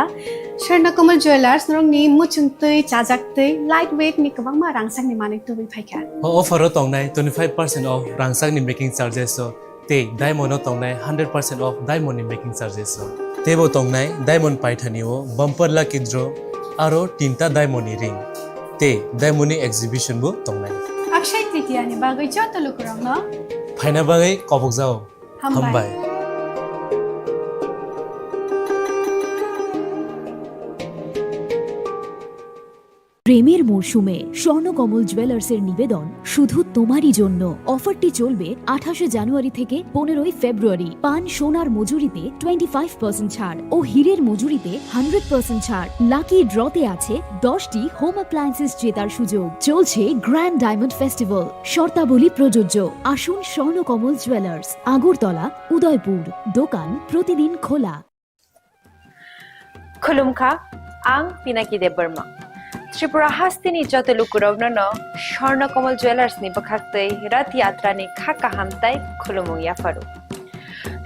Swarna Kamal Jewellers, norokni muchungtwi, chajaktwi, light weight ni kwbangma rangchakni manwi tubui phaikha. O offer o tongnai twenty-five percent off rangchakni making charges o tei diamond o tongnai hundred percent off diamond ni making charges o. Teibo tongnai diamond paithani o bumper lucky draw aro tinta diamond ni ring tei diamond ni exhibition bo tongnai. Akshay Tritiya ni bagwi joto lukurokno phaina bagwi kobokjao. Hambai. Hambai. প্রেমের মরশুমে স্বর্ণকমল জুয়েলার্সের নিবেদন শুধু তোমারই জন্য। অফারটি চলবে আঠাশে জানুয়ারি থেকে পনেরোই ফেব্রুয়ারি। পান সোনার মজুরিতে টোয়েন্টি ফাইভ পার্সেন্ট ছাড় ও হীরের মজুরিতে হান্ড্রেড পার্সেন্ট ছাড়। লাকি ড্রতে আছে দশটি হোম অ্যাপ্লায়েন্সেস জেতার সুযোগ। চলছে গ্র্যান্ড ডায়মন্ড ফেস্টিভ্যাল, শর্তাবলী প্রযোজ্য। আসুন স্বর্ণকমল জুয়েলার্স, আগরতলা, উদয়পুর। দোকান প্রতিদিন খোলা। Khulumkha, ang Pinaki Debbarma. Tripura hasteni joto lukurokno no Swarna Kamal Jewellers ni bwkhaktwi Rath Yatra ni kha kaham tai khulumung yapharu.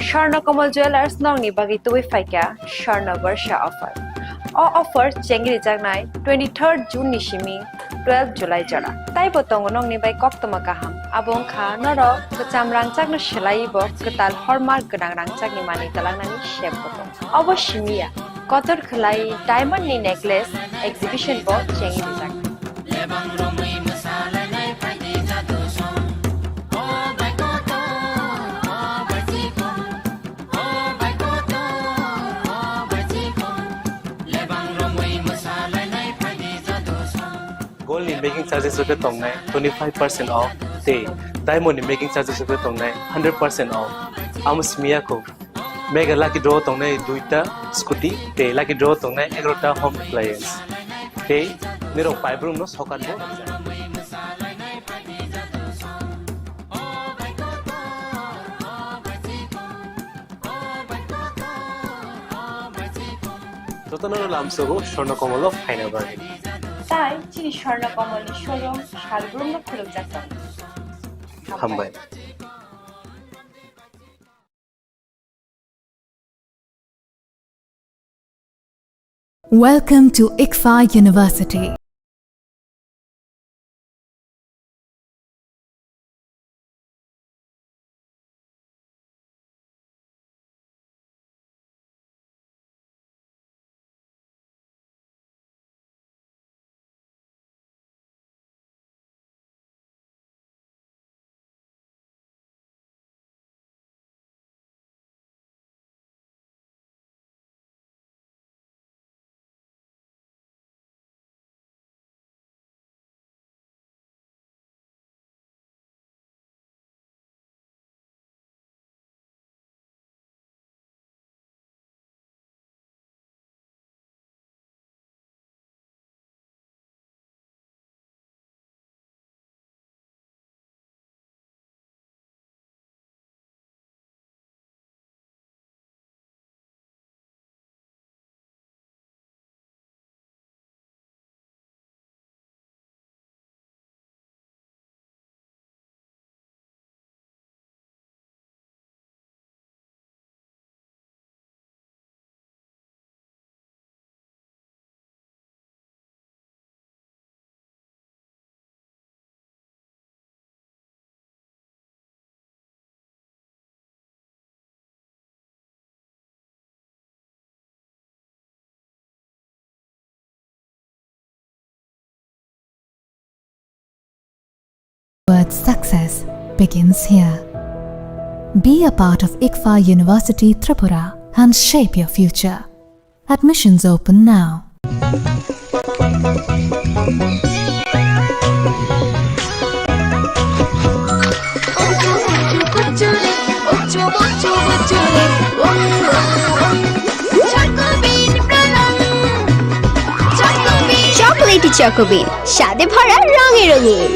Swarna Kamal Jewellers nokni bagwi tubui phaikha Swarna Barsha offer. O offer chengri jaknai twenty-third June ni simi twelve July jora. Taibo tongo nokni bai koktoma kaham. Abo wngkha norok kwcham rangchakno swlaiwi bo kwtal hallmark gwnang rangchakni manwi twlangnani sep bo tongo. Obo simi ya, kotor khwlai diamond ni necklace exhibition bo chengwi rijak. Gold ni making charges rok tongnai twenty five percent off, tei diamond ni making charges rok tongnai hundred percent off. Amo simi ya kho. Mega lucky draw tongnai duita scooty, tei lucky draw tongnai egarota home appliance. Tei nirok paibrumno sokat bo rwjak. Jotono lamsogo Swarna Kamal o phaina bagwi. Tai chini Swarna Kamal ni showroom salbrumno khulukjak tongo. Hambai. Welcome to ICFAI University. Word success begins here. Be a part of ICFAI University Tripura and shape your future. Admissions open now. Chocolatey চকোবিন, স্বাদে ভরা, রঙে রঙিন।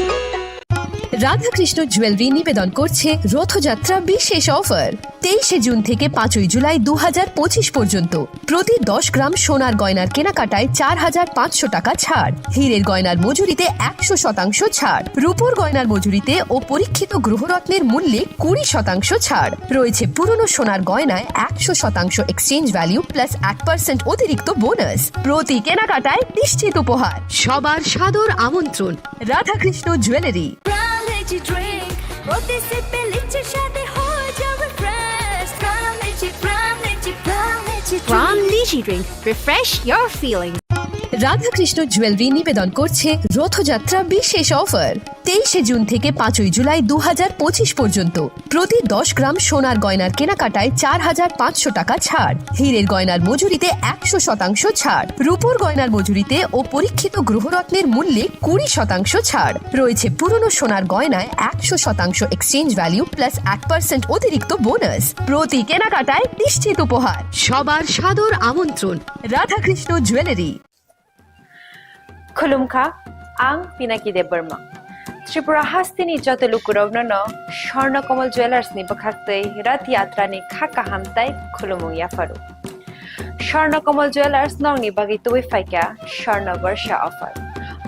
Radhakrishna jewellery নিবেদন করছে রথযাত্রা বিশেষ অফার। তেইশে জুন থেকে পাঁচই জুলাই দু হাজার পঁচিশ পর্যন্ত প্রতি দশ গ্রাম সোনার গয়নার কেনাকাটায় চার হাজার পাঁচশো টাকা ছাড়, হীরের গয়নার মজুরিতে একশো শতাংশ ছাড়, রূপোর গয়নার মজুরিতে ও পরীক্ষিত গ্রহরত্নের মূল্যে কুড়ি শতাংশ ছাড়। রয়েছে পুরনো সোনার গয়নায় একশো শতাংশ এক্সচেঞ্জ ভ্যালু প্লাস এক পার্সেন্ট অতিরিক্ত বোনাস। প্রতি কেনাকাটায় নিশ্চিত উপহার। সবার সাদর আমন্ত্রণ। রাধাকৃষ্ণ জুয়েলারি। প্রাণ লিচি ড্রিঙ্ক, প্রতি সিপে লিচির স্বাদে হয়ে যাবে ফ্রেশ। প্রাণ লিচি, প্রাণ লিচি, প্রাণ lychee drink. Pran lychee drink, refresh your feeling। Radhakrishna jewellery নিবেদন করছে রথযাত্রা বিশেষ অফার। তেইশে জুন থেকে পাঁচই জুলাই দু হাজার পঁচিশ পর্যন্ত প্রতি দশ গ্রাম সোনার গয়নার কেনাকাটায় চার হাজার পাঁচশো টাকা ছাড়, হীরের গয়নার মজুরিতে একশো শতাংশ ছাড়, রূপোর গয়নার মজুরিতে ও পরীক্ষিত গ্রহরত্নের মূল্যে কুড়ি শতাংশ ছাড়। রয়েছে পুরনো সোনার গয়নায় একশো শতাংশ এক্সচেঞ্জ ভ্যালু প্লাস এক পার্সেন্ট অতিরিক্ত বোনাস। প্রতি কেনাকাটায় নিশ্চিত উপহার। সবার সাদর আমন্ত্রণ। Radhakrishna jewellery. Khulumkha, ang Pinaki Debbarma. Tripura hasteni joto lukurokno no Swarna Kamal Jewellers ni bwkhaktwi Rath Yatra ni kha kaham tai khulumung yapharu. Swarna Kamal Jewellers nokni bagwi tubui phaikha Swarna Barsha offer.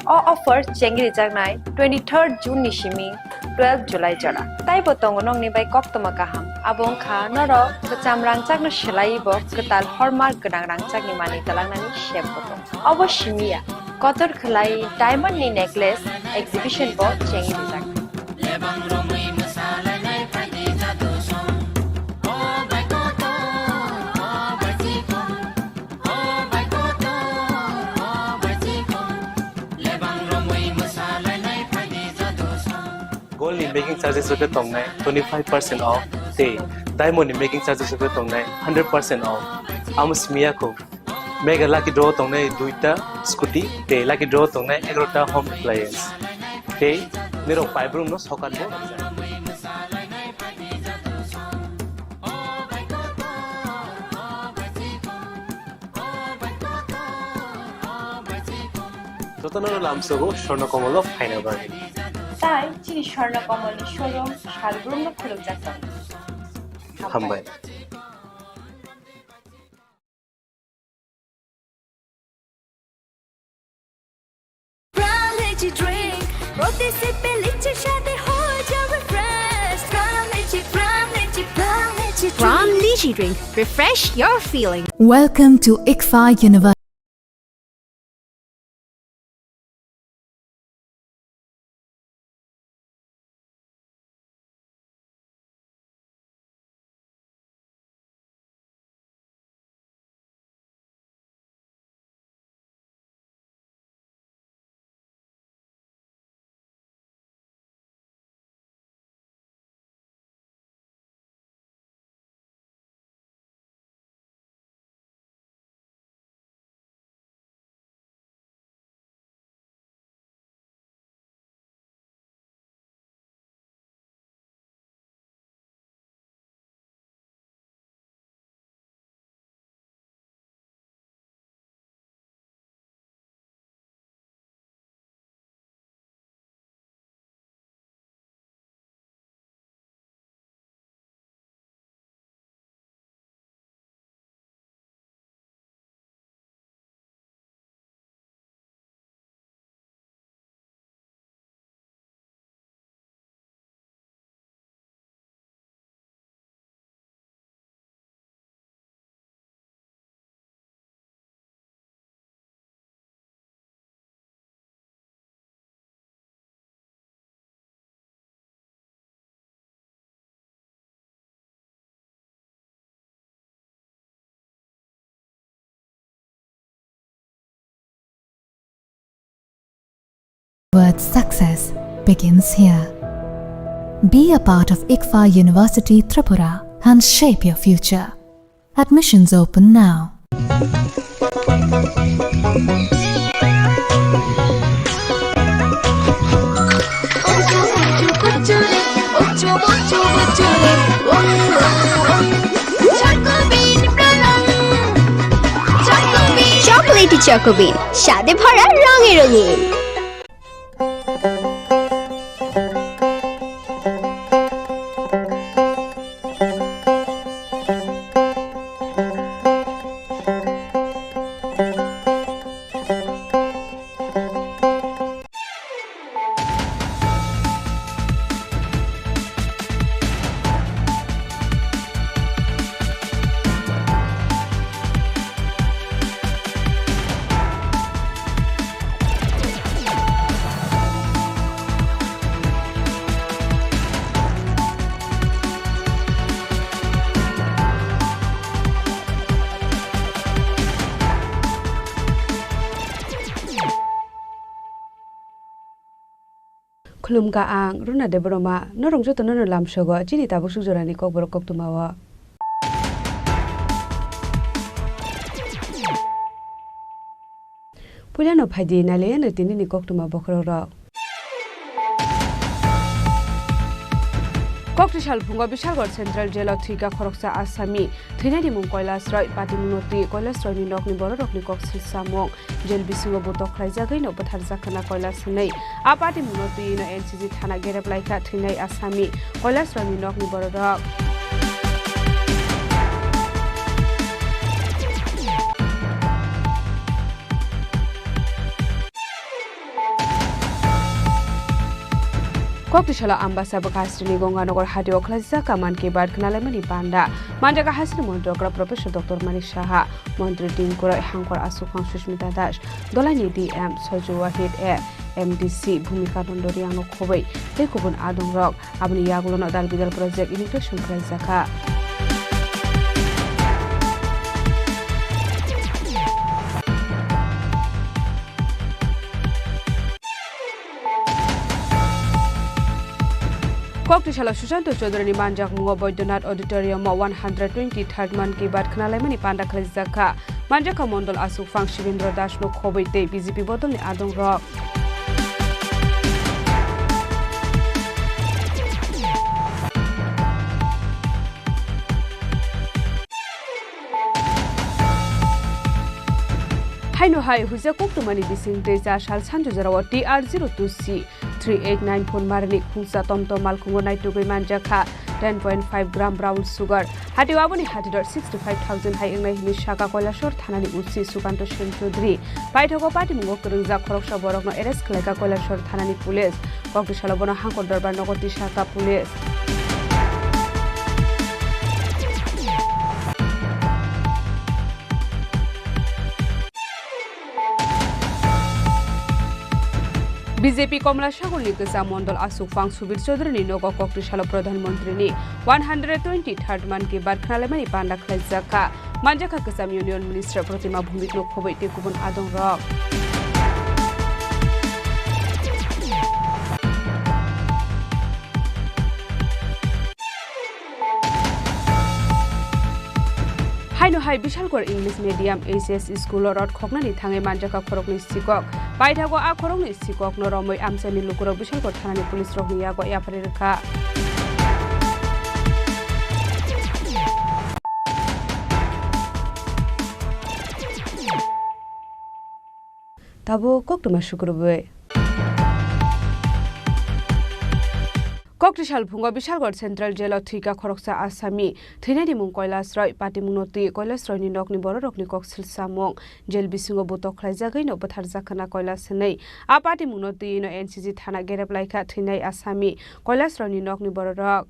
O offer chengri jaknai twenty-third June ni simi twelve July jora. Taibo tongo nokni bai koktwma kaham. Abo wngkha norok kwcham rangchakno swlaiwi bo kwtal hallmark gwnang rangchakni manwi twlangnani sep bo tongo. Obo simi ya, kotor khwlai diamond ni necklace exhibition bo chengri rijak. Gold ni making charges rok khe tongnai twenty five percent off, tei diamond ni making charges rok khe tongnai hundred percent off. Amo simi ya kho. Mega lucky draw tongnai duita scooty, tei lucky draw tongnai egarota home appliance. Tei nirok paibrumno sokan bo. Jotono lamsogo Swarna Komolo phaina bagwi. Tai chini Swarna Komolni showroom salbrumno khulukjak tongo. Hambai. Pram Lychee Drink, প্রতি সিপে লিচির স্বাদে হয়ে যাবে fresh। Pram Lychee, Pram Lychee, Pram Lychee Drink। Pram Lychee Drink, refresh your feeling। Welcome to ICFAR University. Word success begins here. Be a part of ICFAR University Tripura and shape your future. Admissions open now. Chocolatey Choco Bean, স্বাদে ভরা রঙে রঙিন। Khulumkha ang Runa Debbarma, norok jotono no lamsogo chini tabuk suk jorani kokborok koktwma o. Puilano phaidi nailaiano tinini koktwma bokhorokrok. Kokti salphungo Bishalgarh Central Jail o thwikha khoroksa Asami. Thwinani mung Kailash Roy, patimungno twi Kailash Royni nokni bororokni kok silsamung. Jail bisingo bo tokhlaijagwino bwtharjak khna Kailash hwnwi. A patimungno twi no N C G thana gerep laikha thwinai Asami. Kailash Royni nokni bororok. Koktisalo Ambasa bwkha Srini Gonganagar hatio khlaijak Mann Ki Baat khnalaimani panda. Manjak Hasini Montri Okra Professor Doctor Manik Saha, Montri Tingkuroi Hangkor Aswk Phang Sushmita Das, Dolaini D M Soju Wahid, A M D C Bhumika Nando Riangno khobwi tei kubun adongrok. Aboni yagulono dal bidal project inauguration khlaijakha. Koktisalo Sushanta Chaudhuryni manjakmungo Baidyanath Auditorium-o one hundred twenty-third Mann Ki Baat khnalaimani panda khlaijakha. Manjakha Mondol Aswk Phang Shibendra Das no khobwi tei B J P bodolni adongrok. Haino hai huijak koktwmani bisingtwi cha sal sanjujorao T R zero two C three eight nine phone marini khungsa tomtom malkhungo naitugwi manjakha ten point five gram brown sugar. Hatio aboni hatidor sixty five thousand hai wngnai hwnwi saka Kailasor thanani O C Sukanto Sen Chaudhary. Paithago patimungo kwrwngjak khoroksa borokno arrest khlaika Kailasor thanani police. Koktisalo bono Hangkor Dorbar nogo tisaka police. B J P Komla Sagorni kwcham Mondol Aswk Phang Subir Chaudhuryni nogo Koktisalo Pradhan Mantrini one hundred twenty-third Mann Ki Baat khnalaimani panda khlaijakha. Manjakha kwcham Union Minister Protima Bhumikno khobwi tei kubun adongrok. Haino hai Bishalgarh English Medium H S School-o rot khoknani thangwi manjakha khoroknwi sikok. Paithago a khoroknwi sikokno romwi amchaini lukurok Bishalgarh thanani police rokni yago yapharwi rwkha. Tabuk koktwma sukrubwi. Kokti salphungo Bishalgarh Central Jail-o thwika khoroksa asami. Thwinani mung Kailash Roy, patimungno twi Kailash Royni nokni bororokni kok silsamung. Jail bisingo butok khlaijagwino bwtharjak khna Kailash hwnwi. A patimungno twiwino N C G thana gerep laikha thwinai asami Kailash Royni nokni bororok.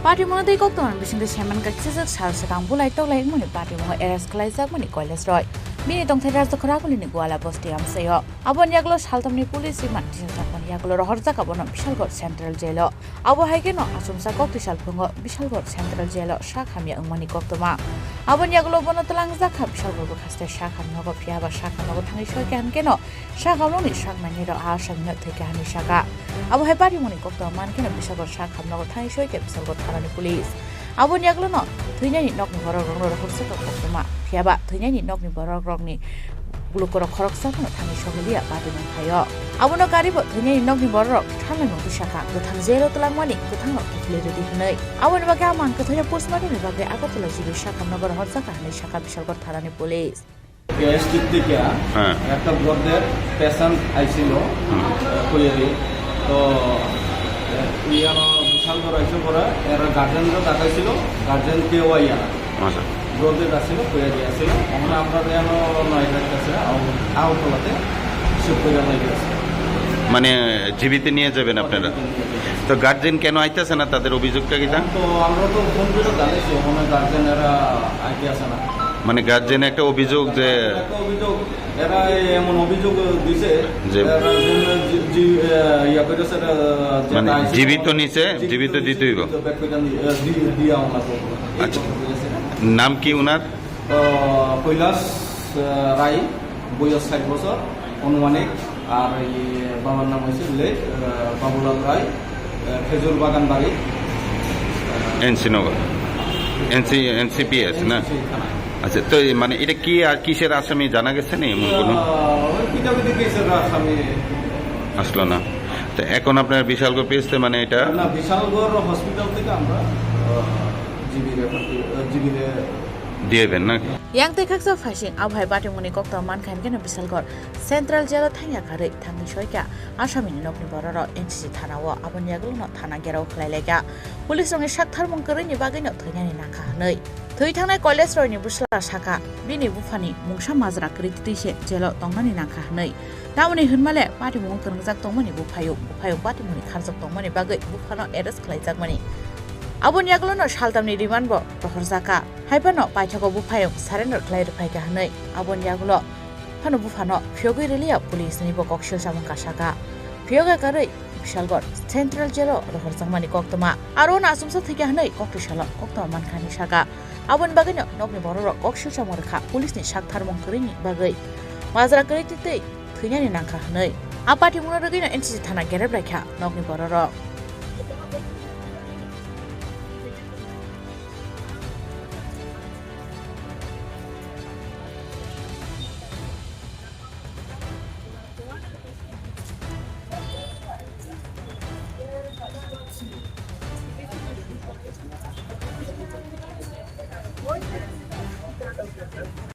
Patimungno tei koktwma bisingtwi saimankha, kisijwk sal swkang bulai toklai wngmani patimungo arrest khlaijakmani Kailash Roy. Bini tongthai Rajdokhor Agulini Gwala bosti amchaio. Aboni yagulo saltamni police remand tisajakmani yagulo rohorjak abono Bishalgarh Central Jail-o. Abo hai kheno achomsa kokti salphungo Bishalgarh Central Jail-o sak hamya wngmani koktwma. Aboni yagulo bono twlangjak kha Bishalgarh bwkhaste sak hamnogo, phiyaba sak hamnogo thangwi soikha hwnkhe no sak hamnokni sak nainai rok a asamino thwikha hwnwi sakha. Abo hai patimungni koktwma mankhe no Bishalgarh sak hamnogo thangwi soikha Bishalgarh thanani police. Aboni yagulo no thwinani nokni borok rokno rohorjak koktwma, phiyaba thwinani nokni borok rokni lukurok khoroksa phano thangwi sogwi liya patimung phaio. Abono karibo thwinani nokni bororok thangnai mung twi sakha, kwthang jail-o twlangmani kwthangrok kiphilwi rwdi hwnwi. Aboni bagwi a mang kwthaino postmortemni bagwi Agartala G B sak hamnogo rohorjakha hwnwi sakha Bishalgarh thanani police. Gastric থেকে হ্যাঁ। একটা ব্রডের পেশেন্ট আইছিল, হুম। কইয়ারি। তো, ইয়ানো বিশাল বড় আইসে পরে, এরা গার্জেনরা দেখাইছিল, গার্জেন কেউ আইয়া না। আচ্ছা। ব্রডের আসছিল, কইয়ারি আসছিল। আমরা, আমরা যেন নয় কাছে আউ-, আউটলাতে শিফট করে লই গেছে। মানে, জিবিতে নিয়ে যাবেন আপনারা? তো গার্জেন কেন আইতেছে না, তাদের অভিযোগটা কি তা? তো আমরা তো ফোন করে জানাইছি, ওখানে গার্জেন এরা আইতে আসে না। মানে গার্জেন একটা অভিযোগ যে একটা অভিযোগ, এরা এই এমন অভিযোগ দিছে, যে এরা জন্য জি-, জি-, এ, ইয়া করেছে, এরা, যে মানে আইসি জীবিত নিচে, জীবিত জীবিত দিতে হইব। জীবিত ব্যাগ কইটা দি-, এ, দি-, দিয়া আমরা করবো। এই আচ্ছা। কথা বলেছে। নাম কি ওনার? আহ, কৈলাস, আহ, রায়, বয়স ষাট বছর, অনুমানিক। আর এই বাবার নাম হচ্ছে লেট, আহ, বাবুলাল রায়, আহ, খেজুর বাগান বাড়ি, আহ, এনসি নগর, এনসি, এনসিপিএস না? এনসিপি থানা। আচ্ছা, তো এই মানে এটা কি আর কিসের আসামি জানা গেছে নি এমন কোনো? আহ, ওই পিটাপিটি কেসের আসামি। আসলো না। তো এখন আপনার বিশালগড় পেয়েছে মানে এটা? না, বিশালগড় হসপিটাল থেকে আমরা, আহ, জিবি রেফার করি, আহ, জিবি রে- দিয়ে দেন নাকি? Yang tei khaksa phaising abo hai patimungni koktwma mankha hinkhe no Bisalgor Central Jail o thangya karwi thangwi soikha asamini nokni bororok N C C thana o, aboni yagulo no thana gherao khlai laikha. Police rokni sak tharmung kwrwini bagwi no thwinani nangkha hwnwi. Thwi thangnai Kailash Roy ni bwsla sakha, bini buphani mungsa majra kwrwi twi se jail o tongnani nangkha hwnwi. Tamoni hwnmale patimung kwrwngjak tongmani buphaio, buphaio patimungni kharjak tongmani bagwi buphano arrest khlaijakmani. Aboni yagulo no saltamni remand bo rohorjakha. Haiphano paithago buphayung surrender khlai rwphaikha hwnwi aboni yagulo phano buphano phiyogwi rwliya police ni bo kok silsa mungkha saka. Phiyogwi karwi Bisalgor Central Jail o rohorjakmani koktwma. Aro no achomsa thwikha hwnwi koktwi salo koktwma mankha hwnwi saka. Aboni bagwino nokni bororok kok silsa mung rwkha police ni sak tharmung kwrwini bagwi. Majra kwrwi twi twi thwinani nangkha hwnwi. A patimungno rwgwino N C C thana gerep laikha nokni bororok.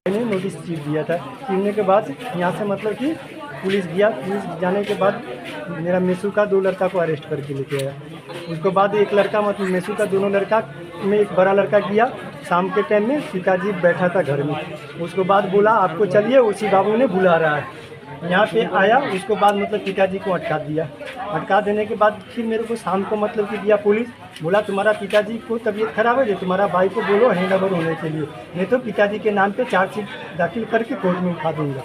मैंने notice cheat दिया था। चीरने के बाद यहाँ से मतलब कि पुलिस गया, पुलिस जाने के बाद मेरा मेसू का दो लड़का को अरेस्ट करके लेके आया। उसके बाद एक लड़का, मतलब मेसू का दोनों लड़का में एक बड़ा लड़का गया, शाम के टाइम में पिताजी बैठा था घर में। उसके बाद बोला, "आपको चलिए, ओसी बाबू ने बुला रहा है।" यहाँ पे आया, उसके बाद मतलब पिताजी को अटका दिया। अटका देने के बाद फिर मेरे को शाम को मतलब कि दिया पुलिस, बोला, "तुम्हारा पिताजी को तबीयत खराब है, जो तुम्हारा भाई को बोलो हैंड ओवर होने के लिए, नहीं तो पिताजी के नाम पे चार्जशीट दाखिल करके कोर्ट में उठा दूंगा।"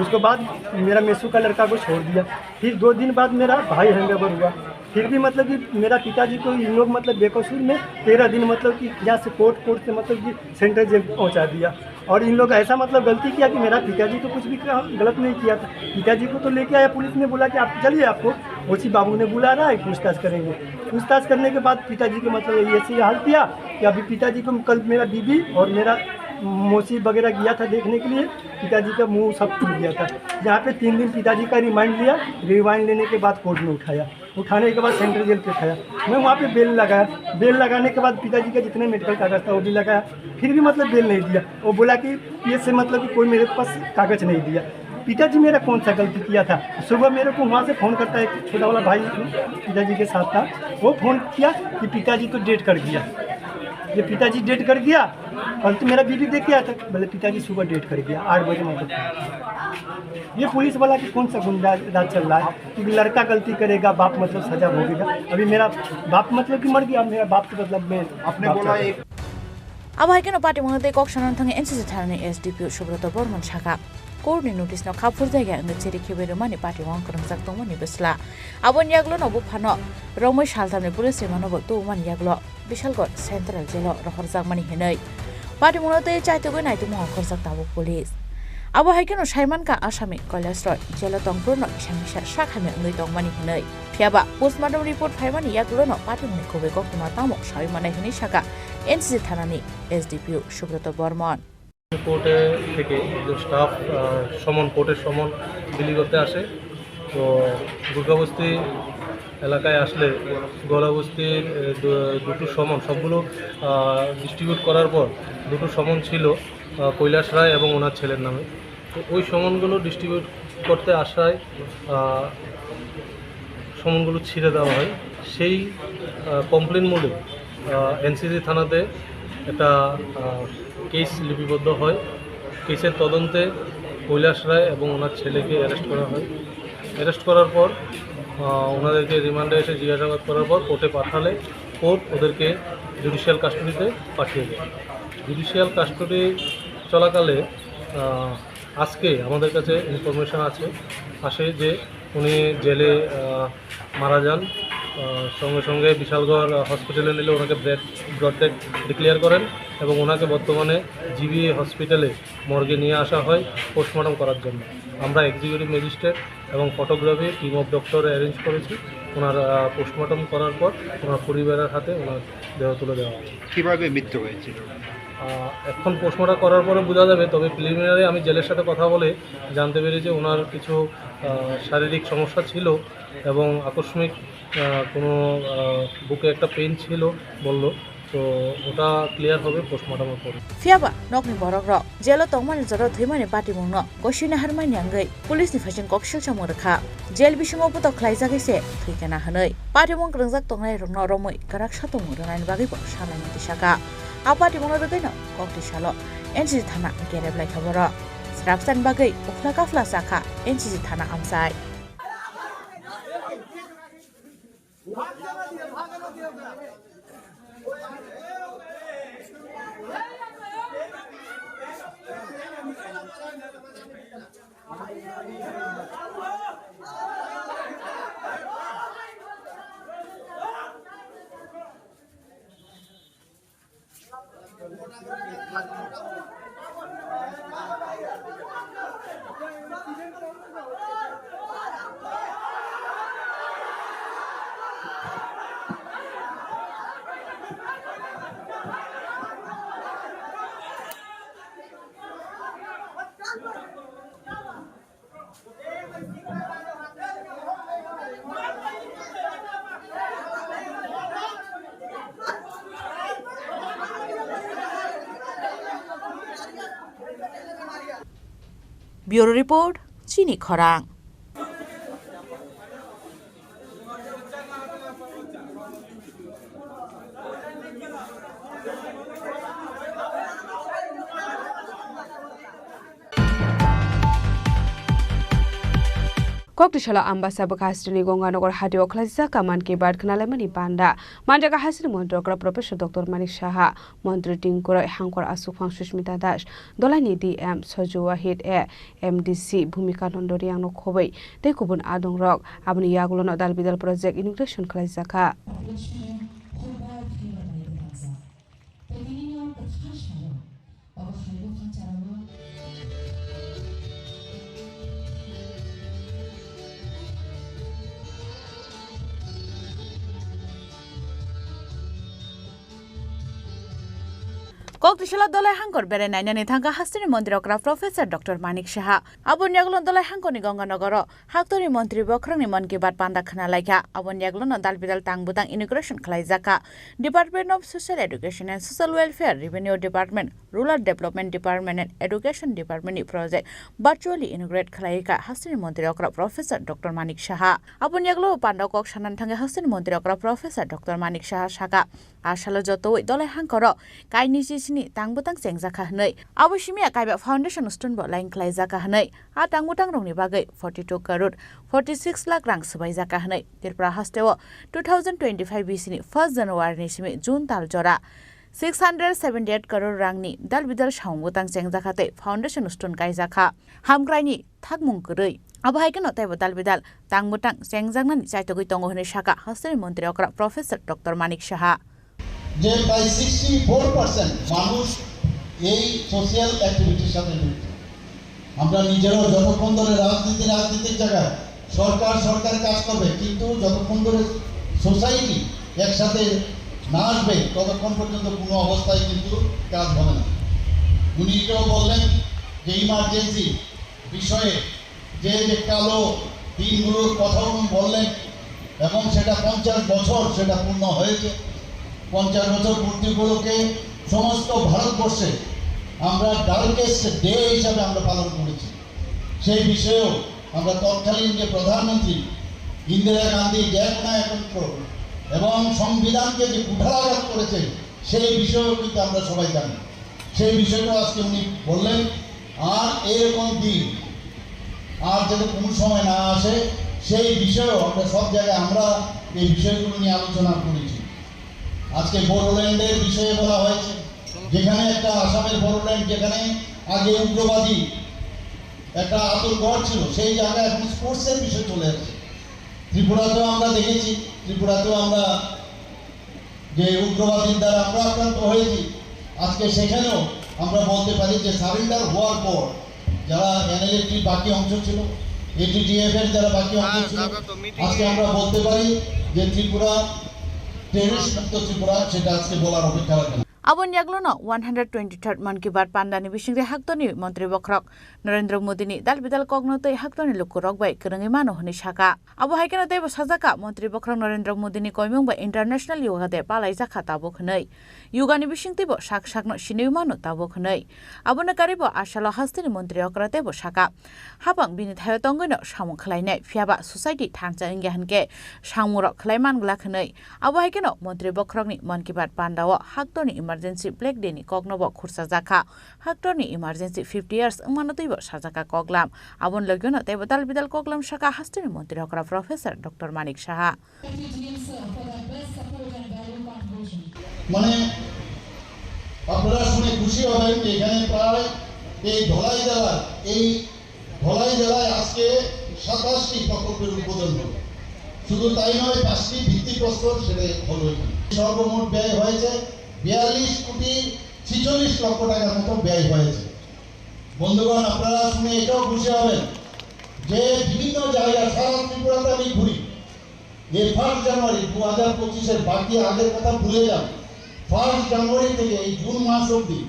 उसके बाद मेरा मेसू का लड़का को छोड़ दिया। फिर दो दिन बाद मेरा भाई हैंड ओवर हुआ। फिर भी मतलब कि मेरा पिताजी को इन लोग मतलब बेकसूर में तेरह दिन मतलब कि यहाँ से कोर्ट, कोर्ट से मतलब कि सेंट्रल जेल पहुँचा दिया। और इन लोग ऐसा मतलब गलती किया कि मेरा पिताजी तो कुछ भी काम गलत नहीं किया था। पिताजी को तो लेके आया, पुलिस ने बोला कि "आप चलिए, आपको ओसी बाबू ने बुला रहा है, पूछताछ करेंगे।" पूछताछ करने के बाद पिताजी को मतलब ये ऐसे हाल किया कि अभी पिताजी को कल मेरा बीबी और मेरा मौसी वगैरह गया था देखने के लिए, पिताजी का मुंह सब फूल गया था। यहाँ पे तीन दिन पिताजी का रिमांड लिया, रिमांड लेने के बाद कोर्ट में उठाया। उठाने के बाद सेंट्रल जेल पे उठाया। मैं वहाँ पे बेल लगाया, बेल लगाने के बाद पिताजी का जितने मेडिकल कागज था वो भी लगाया, फिर भी मतलब बेल नहीं दिया। वो बोला कि ये से मतलब कि कोई मेरे पास कागज नहीं दिया। पिताजी मेरा कौन सा गलती किया था? सुबह मेरे को वहाँ से फोन करता है, एक छोटा वाला भाई पिताजी के साथ था, वो फोन किया कि पिताजी तो डेड कर गया, ये पिताजी डेड कर गया। कल तो मेरा बीबी देख के आया था, बोले पिताजी सुबह डेड कर गया आठ बजे, मतलब ये पुलिस वाला की कौन सा गुंडा राज चल रहा है? क्योंकि लड़का गलती करेगा, बाप मतलब सजा भोगेगा। अभी मेरा बाप मतलब कि मर गया, मेरा बाप तो मतलब मैं आपने बाप बोला था। एक Abo hai kheno patimungno tei kok sanani thangwi N C C thanani S D P O Subroto Bormon saka, court ni notice no kha phurjagya wngwi chiri khibai rwmani patimung kwrwngjak tongmani bwsla. Aboni yagulo no buphano romwi saltamni police rimano bo tubumani yagulo Bishalgarh Central Jail o rohorjakmani hinwi patimungno tei chaitugwi naitukmung ongkhorjak tabuk police. Abo hai kheno saimankha asami Kailash Roy jail o tongphuru no kisa misa sak hamya wngwi tongmani hinwi. Phiyaba postmortem report phaimani yagulo no patimungni kubui koktwma tamo sawi manai hinwi saka N C C thanani S D P O Subroto Bormon. কোর্টে থেকে একজন স্টাফ, আহ, সমন, কোর্টের সমন বিলি করতে আসে। তো দুর্গাবস্তি এলাকায় আসলে দুর্গাবস্তির, এ, দু-, দুটো সমন, সবগুলো, আহ, ডিস্ট্রিবিউট করার পর দুটো সমন ছিল, আহ, কৈলাস রায় এবং ওনার ছেলের নামে। তো ওই সমনগুলো ডিস্ট্রিবিউট করতে আসায়, আহ, সমনগুলো ছিঁড়ে দেওয়া হয়। সেই, আহ, কমপ্লেন মোডে, আহ, এনসিসি থানাতে একটা, আহ, কেস লিপিবদ্ধ হয়। কেসের তদন্তে কৈলাস রায় এবং ওনার ছেলেকে অ্যারেস্ট করা হয়। অ্যারেস্ট করার পর, আহ, ওনাদেরকে রিমান্ডে এসে জিজ্ঞাসাবাদ করার পর কোর্টে পাঠালে কোর্ট ওদেরকে জুডিশিয়াল কাস্টডিতে পাঠিয়ে দেয়। জুডিশিয়াল কাস্টডি চলাকালে, আহ, আজকে আমাদের কাছে ইনফরমেশন আছে, আসে যে উনি জেলে, আহ, মারা যান। আহ, সঙ্গে সঙ্গে বিশালগড়, আহ, হসপিটালে নিলে ওনাকে ব্রেড, ব্রড ডেড ডিক্লেয়ার করেন এবং ওনাকে বর্তমানে জিবি হসপিটালে মর্গে নিয়ে আসা হয় পোস্টমর্টম করার জন্য। আমরা এক্সিকিউটিভ ম্যাজিস্ট্রেট এবং photography team of doctor arrange করেছি। ওনার, আহ, পোস্টমর্টম করার পর ওনার পরিবারের হাতে ওনার দেহ তুলে দেওয়া হবে। কিভাবে মৃত্যু হয়েছিল? আহ, এখন পোস্টমর্টম করার পরে বোঝা যাবে, তবে প্রিলিমিনারি আমি জেলের সাথে কথা বলে জানতে পেরেছি ওনার কিছু, আহ, শারীরিক সমস্যা ছিল এবং আকস্মিক, আহ, কোনো, আহ, বুকে একটা পেইন ছিল বলল, তো ওটা ক্লিয়ার হবে পোস্টমর্টমের পরে। Phiyaba nokni borokrok jelo tongmani jora thwimani patimungno gosina harmani wngwi police ni phaising kok silsamung rwkha. Jel bisingo putok khlaijagwi se thwikha na hwnwi patimung kwrwngjak tongnairokno romwi kwrak satung rwnani bagwi bo salaimani tisaka. A patimungno rwgwino kokti salo N C C thana gerep laikha borok. Srapsani bagwi ukhla kaphla chakha N C C thana amchai. Bureau Report, Chini Khorang. Kokti salo Ambasa bwkha hasteni Gonganagar hatio khlaijak Mann Ki Baat khwnalaimani panda. Manjak hasteni montri okra Professor Doctor Manik Saha, montri tingkuroi hangkor aswkphang Sushmita Das, Dolaini D M Soju Wahid, A M D C Bhumika Nondo Riyangno khobwi tei kubun adongrok. Aboni yagulono dal bidal project inauguration khlaijakha. Kokti salo Dolai hangkor berai nainani thangkha hasteni montri okra Professor Doctor Manik Saha. Aboni yagulo Dolai hangkorni Ganga Nogoro Haktorni montri bokhorokni Mann Ki Baat panda khna laikha. Aboni yagulono dal bidal tang bwtang inauguration khlaijakha. Department of Social Education and Social Welfare, Revenue Department, Rural Development Department and Education Department ni project virtually inaugurate khlaikha hasteni montri okra Professor Doctor Manik Saha. Aboni yagulo panda kok sanani thangwi hasteni montri okra Professor Doctor Manik Saha saka, a salo jotoi Dolai hangkoro kainwi chisini tang bwtang chengjakha hwnwi. Abo simi a kaiba foundation stone bo line khlaijakha hwnwi. A tang bwtang rokni bagwi forty two crore forty six lakh rang swbaijak hwnwi Tripura hasteo two thousand twenty five bisini first January ni simi June tal jora six hundred seventy eight crore rangni dal bidal samung bwtang chengjakha tei foundation stone kaijakha. Hamkraini thakmung kwrwi. Abo hai kheno teibo dal bidal tang bwtang chengjaknani chaitogwi tongo hwnwi sakha hasteni montri okra Professor Doctor Manik Saha. যে প্রায় sixty four percent মানুষ এই সোশ্যাল অ্যাক্টিভিটির সাথে জড়িত। আমরা নিজেরাও যতক্ষণ ধরে রাজনীতি রাজনীতির জায়গায়, সরকার সরকার কাজ করবে, কিন্তু যতক্ষণ ধরে সোসাইটি একসাথে না আসবে, ততক্ষণ পর্যন্ত কোনো অবস্থায় কিন্তু কাজ হবে না। উনি এটাও বললেন যে ইমার্জেন্সি বিষয়ে যে, যে কালো দিনগুলোর কথা উনি বললেন এবং সেটা পঞ্চাশ বছর সেটা পূর্ণ হয়েছে। পঞ্চাশ বছর পূর্তি উপলক্ষে সমস্ত ভারতবর্ষে আমরা ডার্কেস্ট ডে হিসাবে আমরা পালন করেছি। সেই বিষয়েও আমরা তৎকালীন যে প্রধানমন্ত্রী ইন্দিরা গান্ধী যে কোনো একত্র এবং সংবিধানকে যে কুঠারাঘাত করেছে, সেই বিষয়েও কিন্তু আমরা সবাই জানি। সেই বিষয়টা আজকে উনি বললেন। আর এরকম দিন আর যাতে কোনো সময় না আসে, সেই বিষয়েও আমরা সব জায়গায় আমরা এই বিষয়গুলো নিয়ে আলোচনা করেছি। আজকে বোডোল্যান্ডের বিষয়ে বলা হয়েছে, যেখানে একটা আসামের বড়োল্যান্ড, যেখানে আগে উগ্রবাদী একটা আতঙ্ক ছিল, সেই জায়গায় এখন স্পোর্টসের বিষয় চলে আসছে। ত্রিপুরাতেও আমরা দেখেছি, ত্রিপুরাতেও আমরা যে উগ্রবাদীর দ্বারা আমরা আক্রান্ত হয়েছি, আজকে সেখানেও আমরা বলতে পারি যে সারেন্ডার হওয়ার পর যারা এনএলএফটির বাকি অংশ ছিল, এটিডিএফ এর যারা বাকি অংশ ছিল, আজকে আমরা বলতে পারি যে ত্রিপুরা টেররিস্ট মুক্ত ত্রিপুরা, সেটা আজকে বলার অপেক্ষা রাখে না। Aboni yaglono one hundred twenty-third Mann Ki Baat pandani bisingtwi haktorni Montri Bokhorok Narendra Modini dal bidal kokno tei haktorni lukurok bai kwrwngwi mano hwnwi saka. Abo hai kheno teibo sajak kha, Montri Bokhorok Narendra Modini koimung bai International Yoga Day palaijak kha tabuk hwnwi. Yoga ni bisingtwibo sak sakno sinwi mano tabuk hwnwi. Abono karwibo asalo hasteni Montri okra teibo saka. Hapang bini thaio tongwino samung khlainai, phiyaba society thansa wngya hwnkhe samungrok khlai man glak hwnwi. Abo hai kheno Montri Bokhorokni Mann Ki Baat pandao haktorni emergency Black Day ni koknobo khursajak kha. Haktorni emergency fifty years wngmano twibo sajak kha koklam. Aboni logiono teibo dal bidal koklam saka hasteni Montri okra Professor Doctor Manik Saha. মানে, আপনারা শুনে খুশি হবেন যে এখানে প্রায় এই ধলাই জেলায়, এই ধলাই জেলায় আজকে সাতাশটি প্রকল্পের উদ্বোধন হলো। শুধু তাই নয়, পাঁচটি ভিত্তিপ্রস্তর সেটা হলো এখানে। সর্বমোট ব্যয় হয়েছে বিয়াল্লিশ কোটি ছেচল্লিশ লক্ষ টাকার মতো ব্যয় হয়েছে। বন্ধুগণ, আপনারা শুনে এটাও খুশি হবেন যে বিভিন্ন জায়গা সারা ত্রিপুরাতে আমি ঘুরি, এই ফার্স্ট জানুয়ারি দু হাজার পঁচিশের বাকি আগের কথা ভুলে যান। ফার্স্ট জানুয়ারি থেকে এই জুন মাস অবধি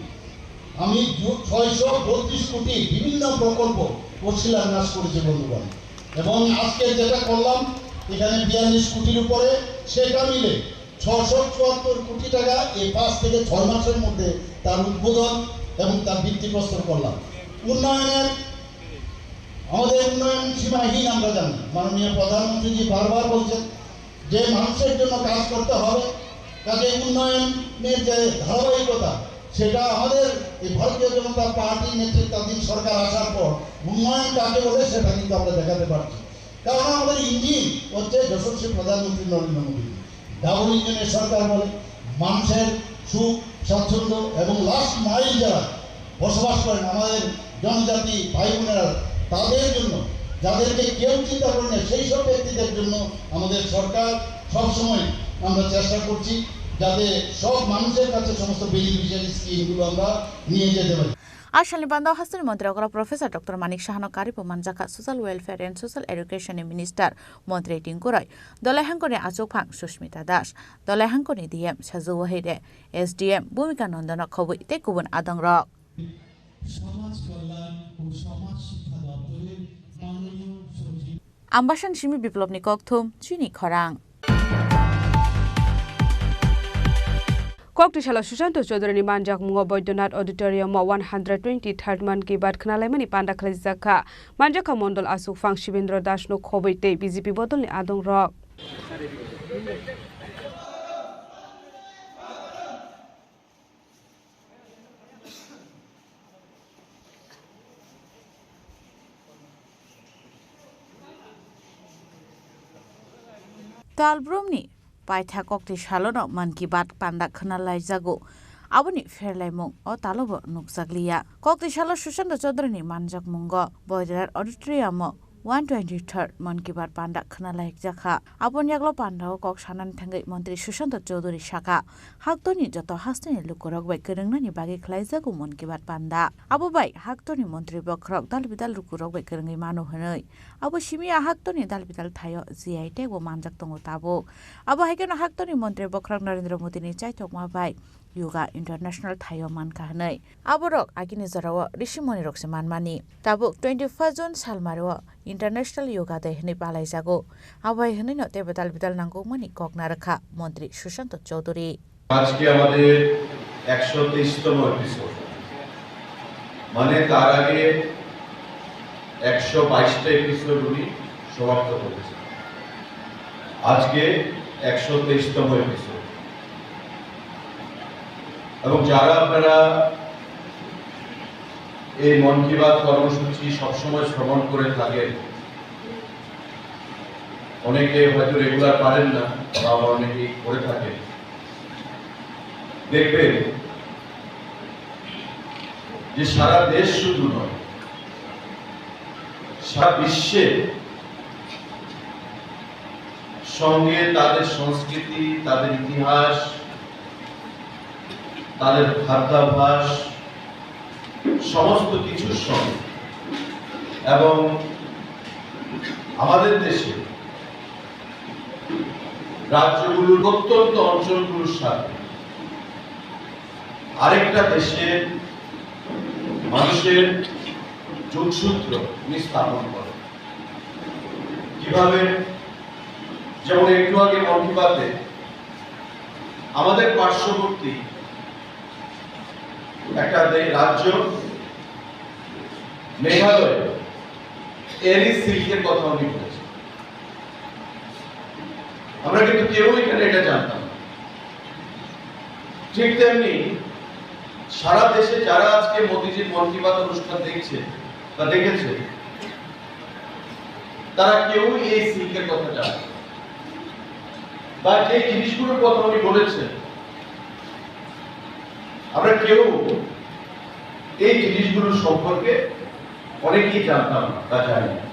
আমি জু-, ছয়শো বত্রিশ কোটি বিভিন্ন প্রকল্প ও শিলান্যাস করেছে বন্ধুগণ। এবং আজকে যেটা করলাম, এখানে বিয়াল্লিশ কোটির উপরে, সেটা মিলে ছশো চুয়াত্তর কোটি টাকা এই পাঁচ থেকে ছয় মাসের মধ্যে তার উদ্বোধন এবং তার ভিত্তিপ্রস্তর করলাম। উন্নয়নের, আমাদের উন্নয়ন সীমাহীন আমরা জানি। মাননীয় প্রধানমন্ত্রীজি বারবার বলছেন যে মানুষের জন্য কাজ করতে হবে, কাজে উন্নয়নের যে ধারাবাহিকতা, সেটা আমাদের এই ভারতীয় জনতা পার্টি নেতৃত্বাধীন সরকার আসার পর উন্নয়ন কাকে বলে সেটা কিন্তু আমরা দেখাতে পারছি। কারণ আমাদের ইঞ্জিন হচ্ছে যশস্বী প্রধানমন্ত্রী নরেন্দ্র মোদী। ডাবল ইঞ্জিনের সরকার বলে মানুষের সুখ, স্বাচ্ছন্দ্য এবং লাস্ট মাইল যারা বসবাস করেন, আমাদের জনজাতি ভাই বোনেরা, তাদের জন্য, যাদেরকে কেউ চিন্তা করে না, সেই সব ব্যক্তিদের জন্য আমাদের সরকার সবসময় আমরা চেষ্টা করছি যাতে সব মানুষের কাছে সমস্ত বেনিফিশিয়ারি স্কিমগুলো আমরা নিয়ে যেতে পারি। Asalni banda hasteni montri okra Professor Doctor Manik Sahano karibo manjakha Social Welfare and Social Education ni Minister Montri Tinku Roy, Dolai Hangkoni achukphang Sushmita Das, Dolai Hangkoni D M Saju Wahire, S D M Bhumika Nondono khobwi tei kubun adongrok. সমাজ কল্যাণ ও সমাজ শিক্ষা দপ্তরের মাননীয় সচিব। Ambasani simi Biplobni kokthum chini khorang. Kokti salo Sushanta Chaudhary ni manjakmungo Boidyanath Auditorium o one hundred twenty-third Mann Ki Baat khwnalaimani panda khlaijak kha. Manjakha mondol aswk phang Shibendra Das no khobwi tei B J P bodol ni adong rok. Talbrumni paitha kokti salono Mann Ki Baat panda khwnalaijago. Aboni pherlaimung o talobo nukjakliya. Kokti salo Sushanta Chaudhary ni manjakmungo Boidyanath Auditorium o one twenty-third Mann Ki Baat panda khwnalaijak kha. Aboni yaglo pandao kok sanani thangwi Montri Sushanta Chaudhary saka, haktorni joto hasteni lukurok bai kwrwngnani bagwi khlaijago Mann Ki Baat panda. Abo bai haktorni montri bokhorok dal bidal lukurok bai kwrwngwi mano hwnwi. Abo simi a haktorni dal bidal thaio G I tag bo manjak tongo tabuk. Abo hai kheno haktorni montri bokhorok Narendra Modini chaithokma bai Yoga International thaio mankha hwnwi. Aborok agini jorao Rishi Muni rok se manmani. Tabuk twenty first June salmaro International Yoga Day hwnwi palaijago. Abo hai hwnwino tei bidal bidal nangkukmani kok narwkha Montri Sushanta Chowdhury. আজকে আমাদের একশো তেইশতম এপিসোড, মানে তার আগে একশো বাইশটা এপিসোড উনি সমাপ্ত করেছেন। আজকে একশো তেইশতম এপিসোড। এবং যারা আপনারা এই মন কি বাত কর্মসূচি সবসময় শ্রবণ করে থাকেন, অনেকে হয়তো রেগুলার পারেন না, বা আবার অনেকেই করে থাকেন, দেখবেন যে সারা দেশ শুধু নয়, সারা বিশ্বে সঙ্গে তাদের সংস্কৃতি, তাদের ইতিহাস, তাদের খাদ্যাভ্যাস, সমস্ত কিছুর সঙ্গে এবং আমাদের দেশে রাজ্যগুলোর প্রত্যন্ত অঞ্চলগুলোর সাথে আরেকটা দেশের মানুষের যোগসূত্র তিনি স্থাপন করেন। কিভাবে? যেমন একটু আগে মন কি বাতে আমাদের পার্শ্ববর্তী একটা দে-, রাজ্য মেঘালয়, এরই সিল্কের কথা উনি বলেছেন। আমরা কিন্তু কেউ এখানে এটা জানতাম না। ঠিক তেমনি সারা দেশে যারা আজকে মোদিজির মন কি বাত অনুষ্ঠান দেখছে বা দেখেছে, তারা কেউ এই সিল্কের কথা জানে না। বা যে জিনিসগুলোর কথা উনি বলেছেন, আমরা কেউ এই জিনিসগুলোর সম্পর্কে অনেকেই জানতাম না বা জানি না।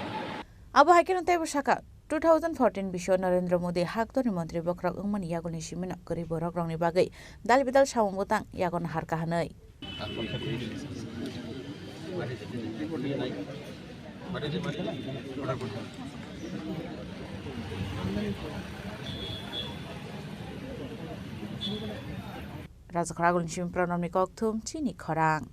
Abo hai kheno teibo sakha, two thousand fourteen bisio Narendra Modi haktorni montri bokhorok wngmani yagulni simino kwrwi borok rokni bagwi dal bidal samung bwtang yago naharkha hwnwi. Rajakhor Agulni simi Pranamni kokthum chini khorang.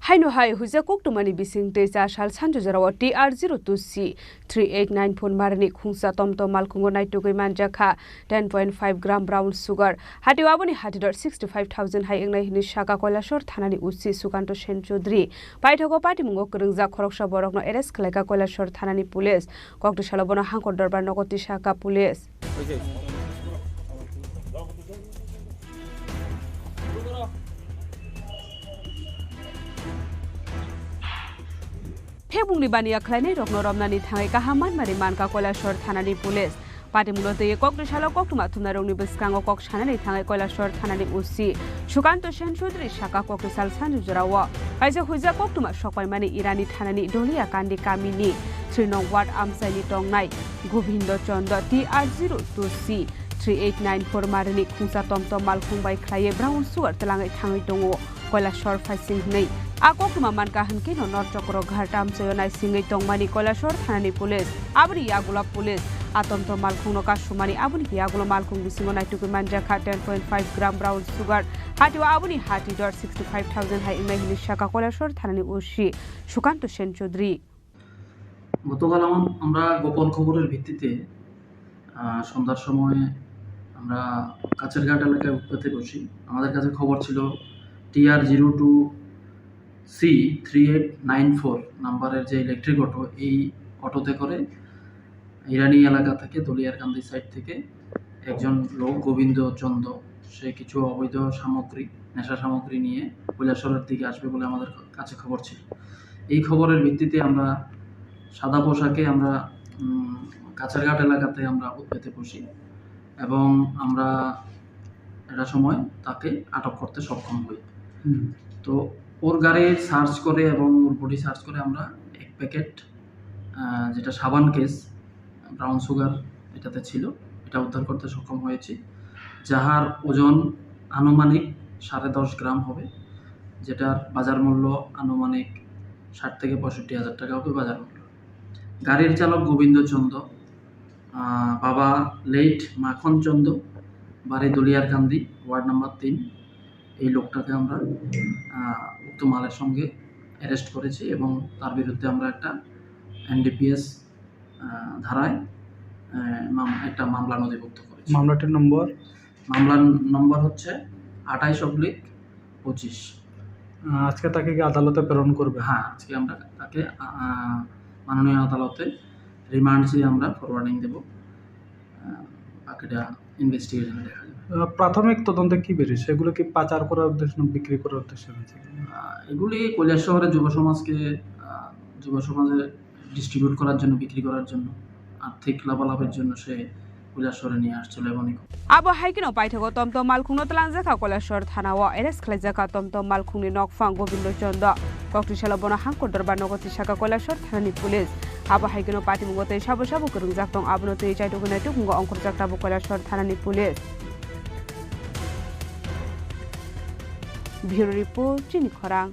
Haino hai huijak koktwmani bising tei cha sal sanjujorao T R zero two C three eight nine four marini khungsa tomtom malkhungo naitugwi manjakha ten point five gram brown sugar. Hatio aboni hatidor sixty five thousand hai wngnai hwnwi saka Koilashahar thanani O C Sukanto Sen Chaudhary. Paithago patimungo kwrwngjak khoroksa borokno arrest khlaikha Koilashahar thanani police. Kokti salo bono hangkor dorbar nogo tisakha police. Phekmungni baniya khlainai rokno romnani thangwi kaham manmani mankha Koilashahar thanani police. Patimungno twiwi kokti salo koktwma thumnairokni bwskango kok sanani thangwi Koilashahar thanani O C Sukanto Sen Chaudhary saka kokti sal sanjujorao kaisa huijak koktwma sokpaimani Irani thanani Dolia Kandi kamini three nong ward amchaini tongnai Gobindo Chondo T R zero two C three eight nine four marini khungsa tomtom malkhung bai khlaiwi brown sugar twlangwi thangwi tongo Koilashahar phaising hwnwi. A koktwma mankha hwnkhe no Norchokro Ghat amchaio naisingwi tongmani Koilashahar thanani police. Aboni yagulo police a tomtom malkhungno kasumani, aboni yagulo malkhung bisingo naitugwi manjakha ten point five gram brown sugar. Hatio aboni hatidor sixty five thousand hai wngnai hwnwi saka Koilashahar thanani O C Sukanto Sen Chaudhary. গতকাল আম-, আমরা গোপন খবরের ভিত্তিতে, আহ, সন্ধ্যার সময় আমরা কাছেরঘাট এলাকায় উৎপেতে বসি। আমাদের কাছে খবর ছিল T R zero two C three eight nine four নাম্বারের যে ইলেকট্রিক অটো, এই অটোতে করে ইরানি এলাকা থেকে, দলিয়ারকান্দি সাইড থেকে একজন লোক গোবিন্দ চন্দ, সে কিছু অবৈধ সামগ্রী, নেশা সামগ্রী নিয়ে কৈলাসহরের দিকে আসবে বলে আমাদের কাছে খবর ছিল। এই খবরের ভিত্তিতে আমরা সাদা পোশাকে আমরা, উম, কাছারঘাট এলাকাতে আমরা উৎপেতে বসি এবং আমরা একটা সময় তাকে আটক করতে সক্ষম হই। হুম। তো ওর গাড়ি সার্চ করে এবং ওর বডি সার্চ করে আমরা এক প্যাকেট, আহ, যেটা সাবান কেস, ব্রাউন সুগার এটাতে ছিল, এটা উদ্ধার করতে সক্ষম হয়েছি, যাহার ওজন আনুমানিক সাড়ে দশ গ্রাম হবে, যেটার বাজার মূল্য আনুমানিক ষাট থেকে পঁয়ষট্টি হাজার টাকা হবে বাজার মূল্য। গাড়ির চালক গোবিন্দ চন্দ, আহ, বাবা লেট মাখন চন্দ, বাড়ি দলিয়ারকান্দি, ওয়ার্ড নাম্বার তিন। এই লোকটাকে আমরা, আহ, উক্ত মালের সঙ্গে অ্যারেস্ট করেছি এবং তার বিরুদ্ধে আমরা একটা এনডিপিএস, আহ, ধারায়, আহ, মাম-, একটা মামলা নথিভুক্ত করেছি। মামলাটির নম্বর? মামলার নম্বর হচ্ছে আঠাইশ অবলিক পঁচিশ। আহ, আজকে তাকে কি আদালতে প্রেরণ করবে? হ্যাঁ, আজকে আমরা তাকে, আহ, মাননীয় আদালতে রিমান্ড চেয়ে আমরা ফরওয়ার্ডিং দেব। আহ, বাকিটা ইনভেস্টিগেশনে দেখা যাবে। আহ, প্রাথমিক তদন্তে কি বেরিয়েছে? এগুলো কি পাচার করার উদ্দেশ্যে না বিক্রি করার উদ্দেশ্যে হয়েছে? আহ, এগুলি কৈলাসহরের যুব সমাজকে, আহ, যুব সমাজে ডিস্ট্রিবিউট করার জন্য, বিক্রি করার জন্য, আর্থিক লাভালাভের জন্য সে Kailasore niye আসছিল এবং এই Abo hai kheno paithago Tomtom malkhungno tlangjak kha Kailasor thana-o arrest khlaijak kha Tomtom malkhungni nokphang Gobindo Chondo. Kokti salo bono Hangkor Dorbar nogo tisa kha Kailasor thanani police. Abo hai kheno patimungo tei sabo sabo kwrwngjak tong, abono twi chaitugwi naitukmungo ongkhorjak tabuk Kailasor thanani police. Bureau Report, Chini Khorang.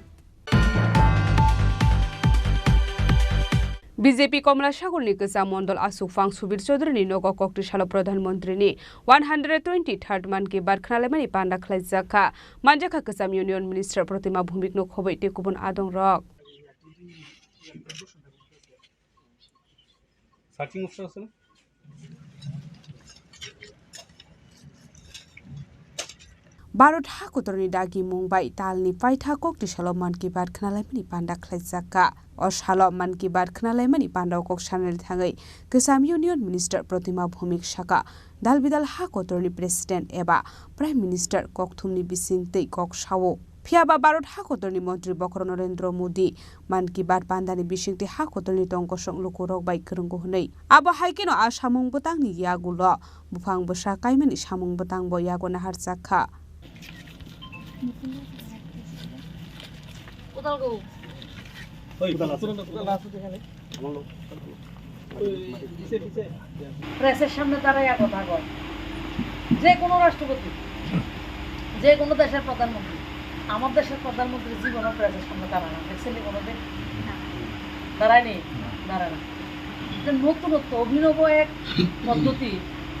B J P Komlasagorni kwcham mondol aswkphang Subir Chaudharyni nogo kokti salo Pradhan Mantrini one hundred twenty-third Mann Ki Baat khnalaimani panda khlaijak kha. Manjakha kwcham Union Minister Pratima Bhumikno khobwi tei kubun adongrok. Searching option আছে না? Bharat ha kotorni dagimung bai talni paitha kokti salo Mann Ki Baat khnalaimani panda khlaijak kha. O salo Mann Ki Baat khnalaimani panda o kok sanani thangwi kwcham Union Minister Pratima Bhumik saka, dal bidal ha kotorni President eba Prime Minister kokthumni bising twi kok sao. Phiya ba Bharat ha kotorni montri bokhorok Narendra Modi Mann Ki Baat pandani bisingtwi ha kotorni tong kosong lukurok bai kwrwngo hwnwi. Abo hai kheno a samung bwtangni yagulo buphang bwsa kaimani samung bwtangbo yago naharjak kha. Pressের সামনে দাঁড়াইয়া কথা কয়। যে কোনো রাষ্ট্রপতি, যে কোনো দেশের প্রধানমন্ত্রী, আমার দেশের প্রধানমন্ত্রী জীবনও প্রেসের সামনে দাঁড়ায় না। দেখছেন কোনোদিন? দাঁড়ায়নি? দাঁড়ায় না। এটা নতুনত্ব, অভিনব এক পদ্ধতি।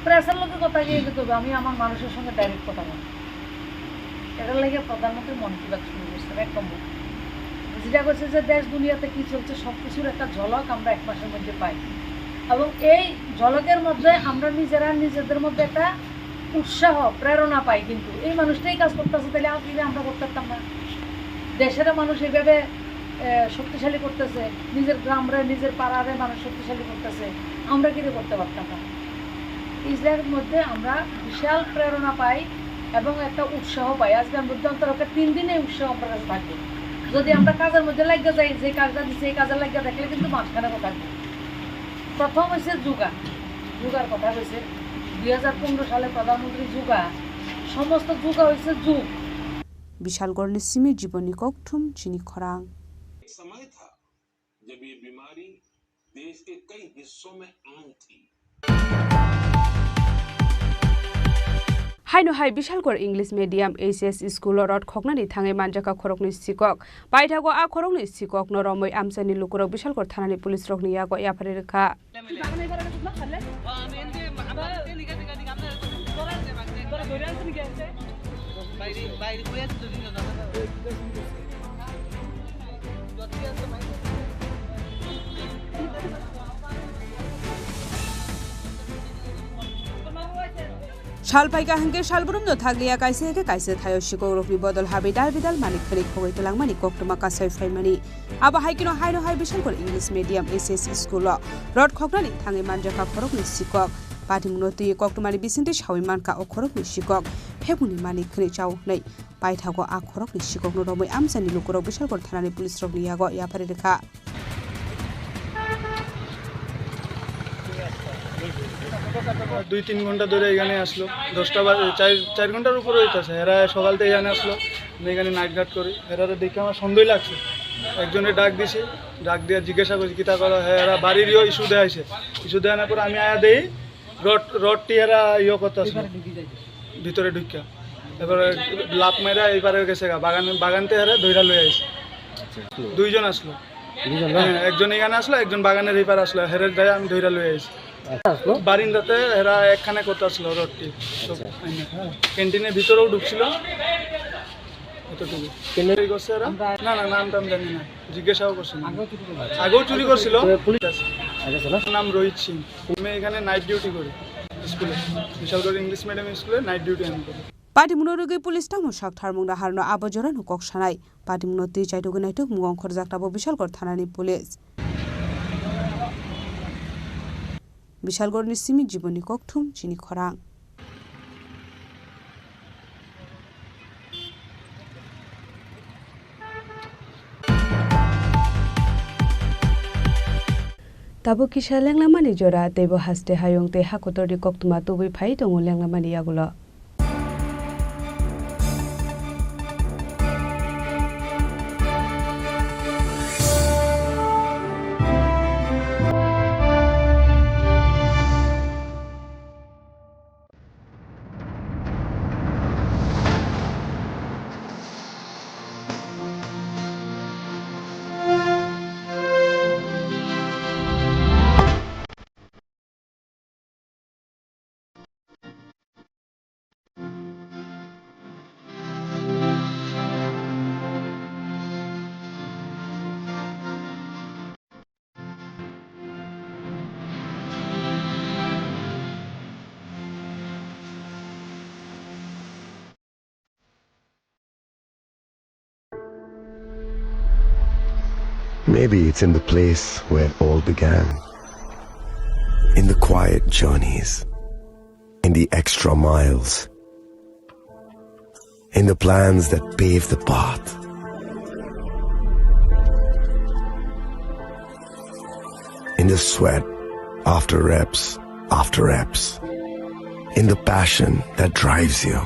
প্রেসের লোকে কথা গিয়ে কিন্তু আমি আমার মানুষের সঙ্গে ডাইরেক্ট কথা বলি। এটার লাগে প্রধানমন্ত্রী মন কি বাত শুরু করছেন, এক নম্বর। যেটা করছে যে দেশ দুনিয়াতে কি চলছে সব কিছুর একটা ঝলক আমরা এক মাসের মধ্যে পাই, এবং এই ঝলকের মধ্যে আমরা নিজেরা নিজেদের মধ্যে একটা উৎসাহ, প্রেরণা পাই। কিন্তু এই মানুষটাই কাজ করতেছে, তাহলে আর কি আমরা করতে পারতাম না? দেশের মানুষ এইভাবে আহ, শক্তিশালী করতেছে, নিজের গ্রামরে, নিজের পাড়ারে মানুষ শক্তিশালী করতেছে, আমরা কি রে করতে পারতাম না? ইসলামের মধ্যে আমরা বিশাল প্রেরণা পাই এবং একটা উৎসাহ পাই। আজকে আমি বুদ্ধ অন্তরকে তিন দিনে উৎসাহ আমার কাছে থাকবে। যদি আমরা কাজের মধ্যে লাগিয়ে যাই, যে কাজটা দিচ্ছে এই কাজে লাগিয়ে থাকলে কিন্তু মাঝখানে থাকবে। প্রথম হচ্ছে যোগা, যোগার কথা হয়েছে দুই হাজার পনেরো সালে প্রধানমন্ত্রী যোগা, সমস্ত যোগা হয়েছে যোগ। Bishalgorni simi jiboni kokthum chini khorang. एक समय था जब ये बीमारी देश के कई हिस्सों में आम थी। Haino hai Bishalgor English Medium H S School o rot khoknani thangwi manjakha khoroknwi sikok. Paithago a khoroknwi sikokno romwi amchaini lukurok Bishalgor thanani police rokni yago yapharwi rwkha. Sal phaikha hwnkhe salbrumno thakliya, kaisa khe kaisa thaio sikokrokni bodol habwi dal bidal manwi khwnwi khogwi twlangmani koktwma kasai phaimani. Abo hai kheno haino hai Bishalgor English Medium H S School o rot khoknani thangwi manjakha khoroknwi sikok. Patimungno twiwi koktwmani bisingtwi sawi mankha o khoroknwi sikok phekmungni manwi khwnwi chao hwnwi. Paithago a khoroknwi sikokno romwi amchaini lukurok Bishalgor thanani police rokni yago yapharwi rwkha. দুই তিন ঘন্টা ধরে এখানে আসলো, দশটা বাজে, চার চার ঘন্টার উপরে হইতেছে। এরা সকাল থেকে এখানে আসলো, আমি এখানে নাইট গার্ড করি। এরা দেখে আমার সন্দেহ লাগছে, একজনের ডাক দিছি, ডাক দিয়ে জিজ্ঞাসা করছি কিতা করা হয়। এরা বাড়িরও ইস্যু দেওয়া হয়েছে, ইস্যু দেওয়ানোর পর আমি আয়া দেই রড রডটি এরা ইয়ে করতে আসলো ভিতরে ঢুকিয়া, এবারে লাফ মারা এইবারে গেছে গা বাগান বাগানতে এরা দৌড়া লই আইছে। দুইজন আসলো। দুইজন না? হ্যাঁ, একজন এখানে আসলো, একজন বাগানের এই পারে আসলো। হেরে যায় আমি ধইরা লই আইছি। আচ্ছা, আসলো? বারিন্দাতে এরা একখানে করতে আসলো রডটি। আচ্ছা। ক্যান্টিনের ভিতরেও ঢুকছিল। এতটুকু। কেন? এই করছে এরা? না, না, নাম টাম জানি না। জিজ্ঞাসাও করছে না। আগেও চুরি করছিল। আগেও চুরি করছিল। তো পুলিশ আছে। আগে ছিল? নাম রোহিত সিং। আমি এখানে নাইট ডিউটি করি স্কুলে। বিশালগড় ইংলিশ মিডিয়াম স্কুলে নাইট ডিউটি আমি করি। Patimungno rwgwi police tamo sak tharmung naharno abo jorano kok sanai. Patimungno twi chaitugwi naitukmungo ongkhorjak tabuk Bishalgor thanani police. Bishalgorni simi jiboni kokthum chini khorang. Tabuk kisa lenglamani jora, teibo haste hayung tei ha kotorni koktwma tubui phai tongo lenglamani yagulo. Maybe it's in the place where it all began. In the quiet journeys, in the extra miles, in the plans that pave the path, in the sweat after reps after reps, in the passion that drives you.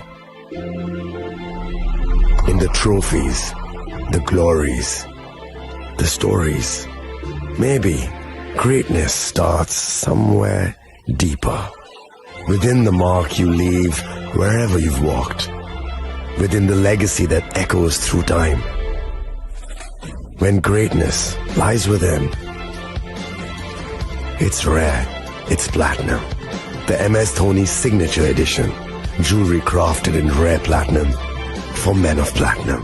In the trophies, the glories, the stories. Maybe greatness starts somewhere deeper. Within the mark you leave wherever you've walked. Within the legacy that echoes through time. When greatness lies within, it's rare, it's platinum. The M S Dhoni Signature Edition, jewelry crafted in rare platinum for men of platinum.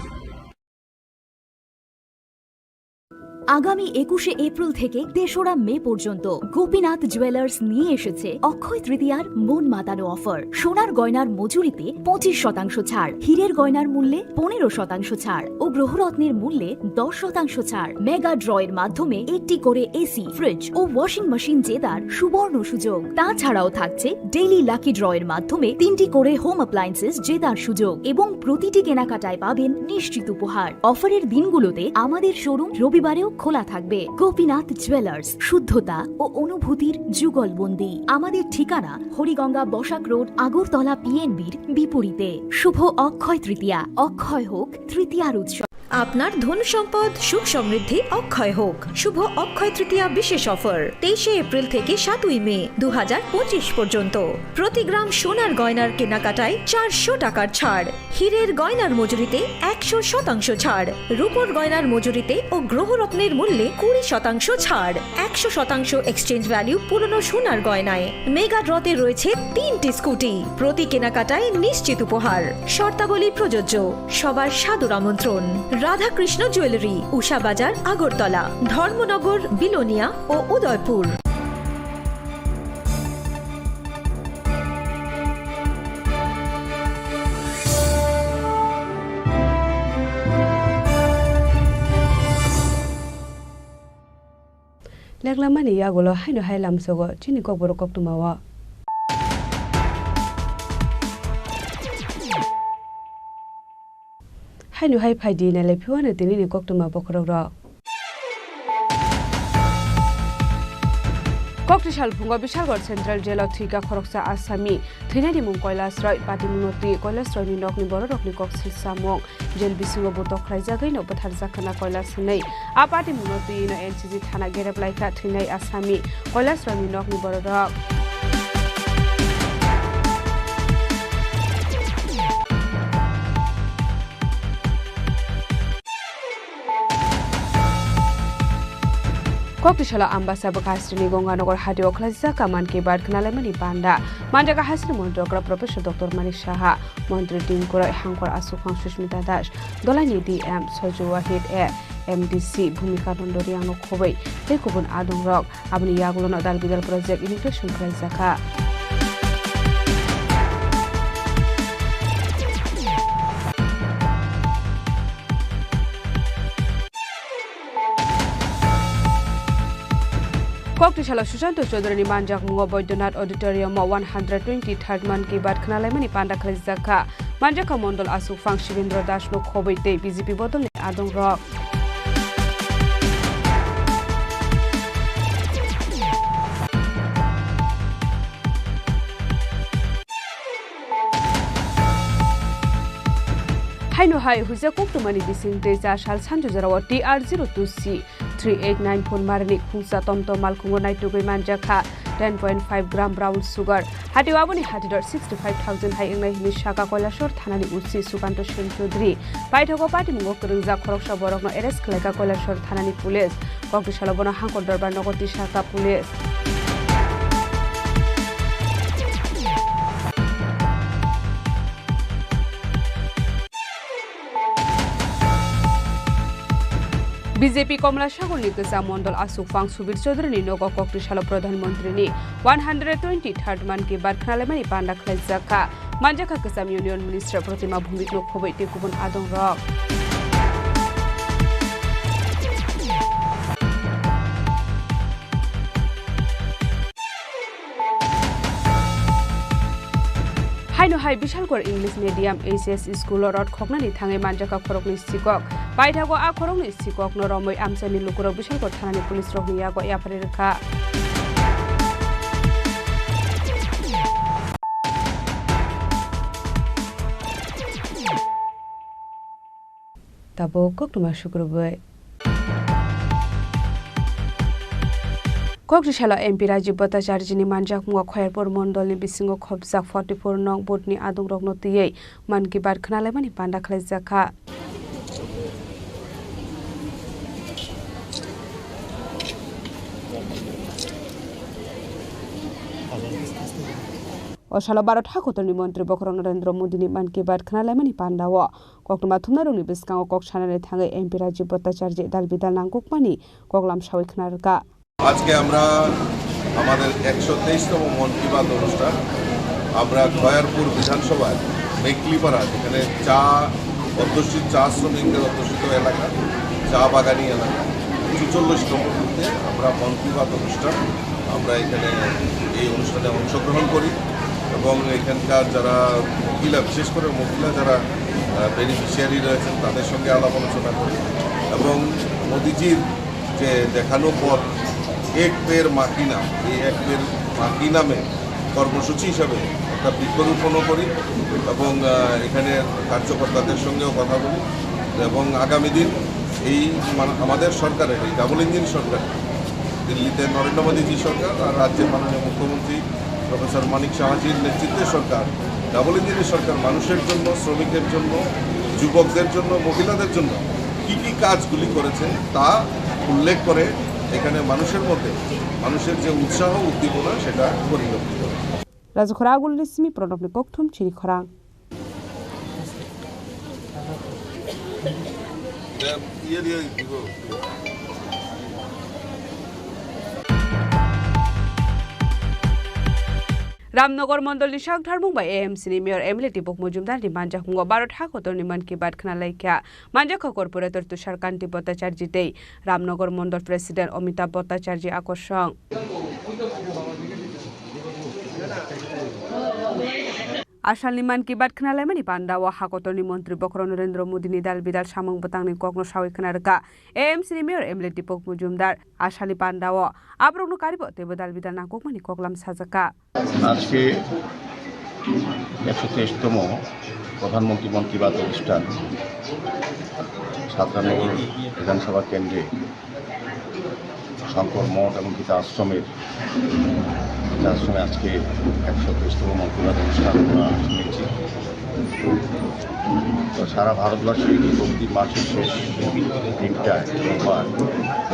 আগামী একুশে এপ্রিল থেকে তেসরা মে পর্যন্ত গোপীনাথ জুয়েলার্স নিয়ে এসেছে অক্ষয় তৃতীয়ার মন মাতানো অফার। সোনার গয়নার মজুরিতে পঁচিশ শতাংশ ছাড়, হীরের গয়নার মূল্যে পনেরো শতাংশ ছাড় ও গ্রহরত্নের মূল্যে দশ শতাংশ ছাড়। মেগা ড্র এর মাধ্যমে একটি করে এসি, ফ্রিজ ও ওয়াশিং মেশিন জেতার সুবর্ণ সুযোগ। তাছাড়াও থাকছে ডেইলি লাকি ড্র এর মাধ্যমে তিনটি করে হোম অ্যাপ্লায়েন্সেস জেতার সুযোগ এবং প্রতিটি কেনাকাটায় পাবেন নিশ্চিত উপহার। অফারের দিনগুলোতে আমাদের শোরুম রবিবারেও খোলা থাকবে। গোপীনাথ জুয়েলার্স, শুদ্ধতা ও অনুভূতির যুগলবন্দি। আমাদের ঠিকানা হরিগঙ্গা বসাক রোড, আগরতলা পিএনবির বিপরীতে। শুভ অক্ষয় তৃতীয়া, অক্ষয় হোক তৃতীয়ার উৎসব। আপনার ধন সম্পদ সুখ সমৃদ্ধি অক্ষয় হোক। শুভ অক্ষয় তৃতীয়া বিশেষ অফার, তেইশে এপ্রিল থেকে সাতই মে দু হাজার পঁচিশ পর্যন্ত। প্রতি গ্রাম সোনার গয়নার কেনাকাটায় চারশো টাকার ছাড়, হীরের গয়নার মজুরিতে একশো শতাংশ ছাড়, রূপোর গয়নার মজুরিতে ও গ্রহরত্নের মূল্যে কুড়ি শতাংশ ছাড়, একশো শতাংশ এক্সচেঞ্জ ভ্যালু পুরনো সোনার গয়নায়। মেগা ড্রতে রয়েছে তিনটি স্কুটি, প্রতি কেনাকাটায় নিশ্চিত উপহার। শর্তাবলী প্রযোজ্য। সবার সাদর আমন্ত্রণ। রাধাকৃষ্ণ জুয়েলারি, উষা বাজার, আগরতলা, ধর্মনগর, বিলোনিয়া ও Udaipur. Leklamani yagulo haino hai lamsogo chini kokborok koktwmao. Haino hai phaidi nailai phiwano tinini koktwma bokhorokrok. Kokti salphungo Bishalgarh Central Jail o thwikha khoroksa Asami. Thwinani mung Kailash Roy, patimungno twi Kailash Royni nokni bororokni kok silsamung. Jail bisingo bo tokhlaijagwino bwtharjak khna Kailash hwnwi. A patimungno twi no N C G thana gerep laikha thwinai Asami. Kailash Royni nokni bororok. Kokti salo Ambasa bwkha Srini Gonganagar hati o khlaijak Mann Ki Baat khnalaimani panda. Manjak Hasini Montri Okra Professor Doctor Manik Saha, Montri Tinku Roy, Hangkhor Aswk Phang Sushmita Das, Dolaini D M Soju Wahid, A M D C Bhumika Nando Riang no khobwi tei kubun adongrok. Aboni yagulono dal bidal project inauguration khlaijakha. Kokti salo Sushanta Chaudhuryni manjakmungo Baidyanath Auditorium o one hundred twenty-third Mann Ki Baat khnalaimani panda khlaijakha. Manjakha Mondol Aswk Phang Shibendra Das no khobwi tei B J P bodolni adongrok. Haino hai huijak koktwmani bising tei cha sal sanjujorao T R zero two C three eight nine phone marini khungsa tomtom malkhungo naitugwi manjakha ten point five gram brown sugar. Hatio aboni hatidor sixty five thousand hai wngnai hwnwi saka Koilashahar thanani O C Sukanto Sen Chaudhary. Paithago patimungo kwrwngjak khoroksa borokno arrest khlaikha Koilashahar thanani police. Kokti salo bono Hangkor Dorbar nogo tisakha police. B J P Komlasagorni kwcham mondol aswk phang Subir Chaudharyni nogo kokti salo Pradhan Mantrini one hundred twenty third Mann Ki Baat khnalaimani panda khlaijakha. Manjakha kwcham Union Minister Protima Bhowmikno khobwi tei kubun adongrok. Haino hai Bishalgarh English Medium H S school o rot khoknani thangwi manjakha khoroknwi sikok. Paithago a khoroknwi sikokno romwi amchaini lukurok Bishalgarh thanani police rokni yago yapharwi rwkha. Tabuk koktwma sukrubwi. Kokti salo M P Rajiv Bhattacharjini manjakmungo Khoyarpur mondolni bisingo khopjak forty four nong boothni adongrokno twiwi Mann Ki Baat khnalaimani panda khlaijakha. O salo Bharat hakotorni montri bokhorok Narendra Modini Mann Ki Baat khnalaimani pandao koktwma thumnairokni bwskango kok sanani thangwi M P Rajiv Bhattacharjee dal bidal nangkukmani koklam sawi khna rwkha. আজকে আমরা আমাদের একশো তেইশতম মন কি বাত অনুষ্ঠান, আমরা খয়ারপুর বিধানসভার মেকলিপাড়া, যেখানে চা অধ্যুষিত, চা শ্রমিকদের অধ্যুষিত এলাকা, চা বাগানি এলাকা, চুচল্লিশ নম্বর বুথে আমরা মন কি বাত অনুষ্ঠান, আমরা এখানে এই অনুষ্ঠানে অংশগ্রহণ করি এবং এখানকার যারা মহিলা, বিশেষ করে মহিলা যারা, আহ, বেনিফিশিয়ারি রয়েছেন, তাদের সঙ্গে আলাপ আলোচনা করি এবং মোদিজির যে দেখানো পথ, এক পেড় মা কি নাম, এই এক পেড় মা কি নামে কর্মসূচি হিসাবে একটা বৃক্ষরোপণও করি এবং, আহ, এখানে কার্যকর্তাদের সঙ্গেও কথা বলি এবং আগামী দিন এই মানে আমাদের সরকারের, এই ডাবল ইঞ্জিন সরকার, দিল্লিতে নরেন্দ্র মোদীজি সরকার আর রাজ্যের মাননীয় মুখ্যমন্ত্রী প্রফেসর মানিক সাহাজির নেতৃত্বে সরকার, ডাবল ইঞ্জিনের সরকার মানুষের জন্য, শ্রমিকের জন্য, যুবকদের জন্য, মহিলাদের জন্য কি কি কাজগুলি করেছে তা উল্লেখ করে এখানে মানুষের মধ্যে মানুষের যে উৎসাহ উদ্দীপনা সেটা পরিলক্ষিত হয়। Rajakhora Agulni simi Pranabni kokthum chini khorang. Ramnagar mondolni sak tharmung bai A M C ni mayor M L A Dipok Mojumdarni manjakmungo Bharat hakotorni Mann Ki Baat khna laikha. Manjakha Corporator Tushar Kanti Bhattacharjee tei Ramnagar mondol President Amitabh Bhattacharjee akorsong. Asalni Mann Ki Baat khnalaimani pandao hakotorni montri bokhorok Narendra Modini dal bidal samung bwtangni kokno sawi khna rwkha A M C ni mayor M L A Dipok Mojumdar. Asalni pandao aborokno karibo teibo dal bidal nangkukmani koklam sajakha. আজকে একশো তেইশতম প্রধানমন্ত্রী মন কি বাত অনুষ্ঠান সাতরানগর বিধানসভা কেন্দ্রে শঙ্কর মঠ এবং গীতা আশ্রমের, গীতা আশ্রমে আজকে একশো তেইশতম মন কি বাত অনুষ্ঠান আমরা শুনেছি। তো সারা ভারতবর্ষে প্রতি মাসের শেষ দিনটায় রোববার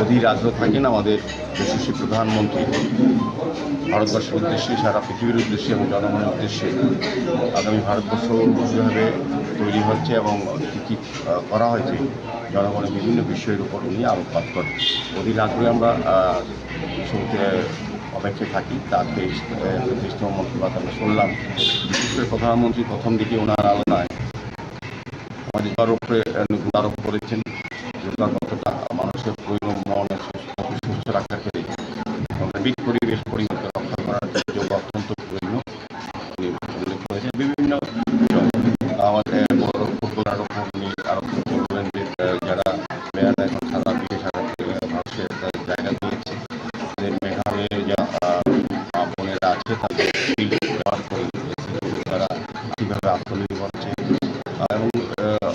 অধীর আগ্রহ থাকেন আমাদের যশস্বী প্রধানমন্ত্রী ভারতবর্ষের উদ্দেশ্যে, সারা পৃথিবীর উদ্দেশ্যে এবং জনগণের উদ্দেশ্যে আগামী ভারতবর্ষ কীভাবে তৈরি হচ্ছে এবং কী কী, আহ, করা হয়েছে, জনগণের বিভিন্ন বিষয়ের উপর উনি আলোকপাত করেন। অধীর আগ্রহে আমরা, আহ, শুনতে অপেক্ষায় থাকি। তার তেইশ, আহ, তেইশতম মন কি বাত আমরা শুনলাম। বিশেষ করে প্রধানমন্ত্রী প্রথম দিকে ওনার আলোচনায় আমাদের যোগার উপরে, আহ, গুরুত্ব আরোপ করেছেন। যোগা কতটা মানুষের প্রয়োজন, মন সুস্থ, সুস্থ রাখার ক্ষেত্রে এবং বিবিধ পরিবেশ পরিবর্তন রক্ষা করার ক্ষেত্রে যোগা অত্যন্ত প্রয়োজন। উনি উল্লেখ করেছেন বিভিন্ন বিষয়। আমাদের বড় ফুটবল আরোপ উনি আরোপ করলেন যে, আহ, যারা player এখন সারা দেশে, সারা, আহ, ভারতবর্ষে একটা জায়গা দিয়েছে। যে মেঘালয়ে যা, আহ, বোনেরা আছে, তাদের skill ব্যবহার করে তারা কিভাবে আত্মনির্ভর হচ্ছে, আহ, এবং, আহ,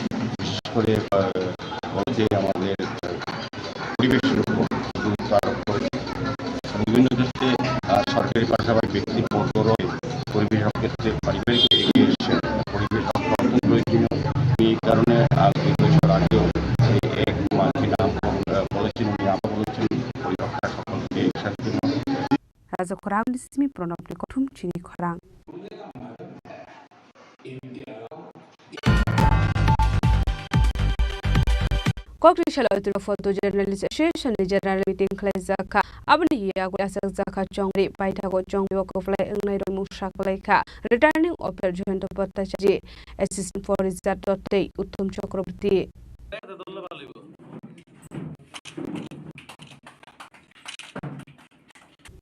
যে আমাদের পরিবেশের উপর গুরুত্ব আরোপ করেছে। বিভিন্ন ক্ষেত্রে, আহ, সরকারি পাশাপাশি ব্যক্তি পর্যায়ে পরিবেশ রক্ষার ক্ষেত্রে পারিবারিক এগিয়ে এসেছেন। পরিবেশ রক্ষা অত্যন্ত প্রয়োজনীয়। এই কারণে আজ দুই বছর আগেও এই এক মাঝি নাম, আহ, বলেছেন, উনি আবার বলেছেন, পরিবেশ রক্ষা সকলকে একসাথে রাজা খোরাংni simi Pranobni kothum chini khorang. Kokri salo Tripura Photo Journalist Association ni general meeting khlaijak kha. Aboni yago yachakjak kha chongri paithago chongri o kwplai wngnai rok mungsa kwlai kha. Returning officer Jayanta Bhattacharya, assistant forester Dottai Uttam Chakraborty.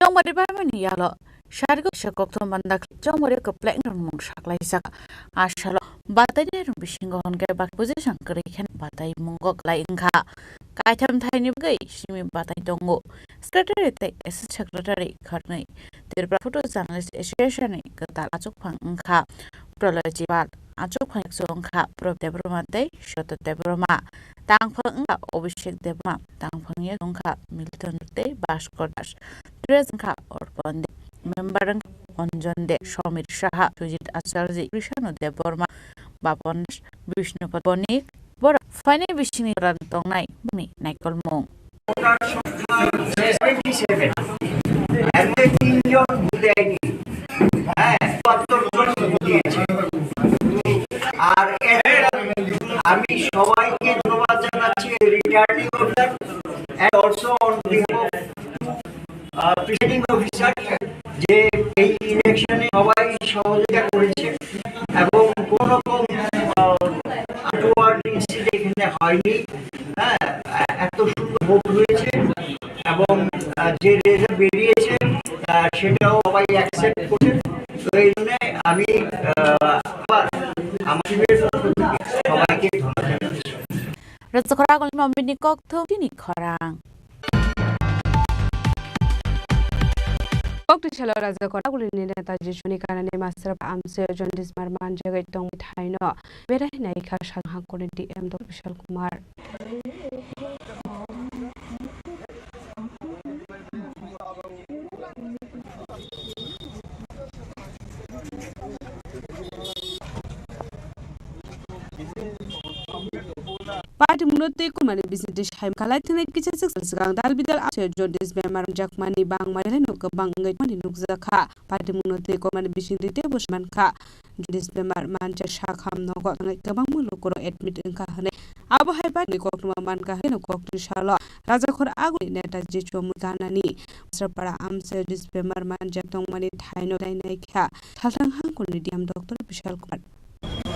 Chongmari barmani yalo, sarigo kisa kokthum mandak, chongmari kwplai wngmung saklaijak. Asalo, batai ni rung bisingo hwnke bak buji sang kwrwi khe batai mungo kwlai wngkha. Kaitham thaini bagwi simi batai tongo. Secretary tei Assistant Secretary kharnwi Tripura Photo Journalist Association ni kwtal achukphang wngkha. Prolojit Pal, achukphang wngkha Prabhu Debbarma tei Satyajit Debbarma. Tangphang wngkha Abhishek Debbarma, tangphang ya wngkha Milton tei Bhaskar Das. Dress wngkha Orpon De, member wngkha Anjan De, Samir Saha, Sujit Acharya, Krishna Debbarma, Bapan Das, Bishnu Bonik, borok phainai bisingni rang tongnai bini naikolmung. Voter সংখ্যা seventy seven, এর মধ্যে তিনজন ভোট দেয়নি। হ্যাঁ, চুয়াত্তর জন ভোট দিয়েছে। আর এর আমি সবাইকে ধন্যবাদ জানাচ্ছি, returning officer and also on behalf of presiding officer যে এই ইলেকশনে সবাই সহযোগিতা করেছে এবং কোনো রকম আহ, আনটওয়ার্ড ইনসিডেন্ট এখানে হয়নি। হ্যাঁ, এ- এত সুন্দর ভোট হয়েছে এবং আহ, যে রেজাল্ট বেরিয়েছে আহ, সেটাও সবাই অ্যাকসেপ্ট করছে। তো এই জন্য আমি আহ, আবার আমার টিমের পক্ষ থেকে সবাইকে ধন্যবাদ জানাচ্ছি। Rajakhor agulni mamini kokthum chini khorang. Kokthum salo Rajakhor agulni Netaji chini kanani master amse Jaundice bemar manjagwi tongwi thaino berai naikha Salthang hangkoni D M Doctor Bishal Kumar. Party mungno tei kurmani bisingtwi saimung khalai thwngnai kisa swk sal swkang dal bidal amse Jaundice bemar jakmani bangma belai no kwbang wngwi tongmani nukjakha. Party mungno tei kurmani bisingtwi teibo saimankha. Jaundice bemar manjak sakham nogo thangnai kwbangma lukurok admit wngkha hwnwi. Abo hai bai ni koktwma mankha hwnwi koktwi salo Rajakhor agulni Netaji chomwi kanani Masrapara amse jaundice bemar manjak tongmani thaino dai naikha Salthang hangkoni D M Doctor Bishal Kumar.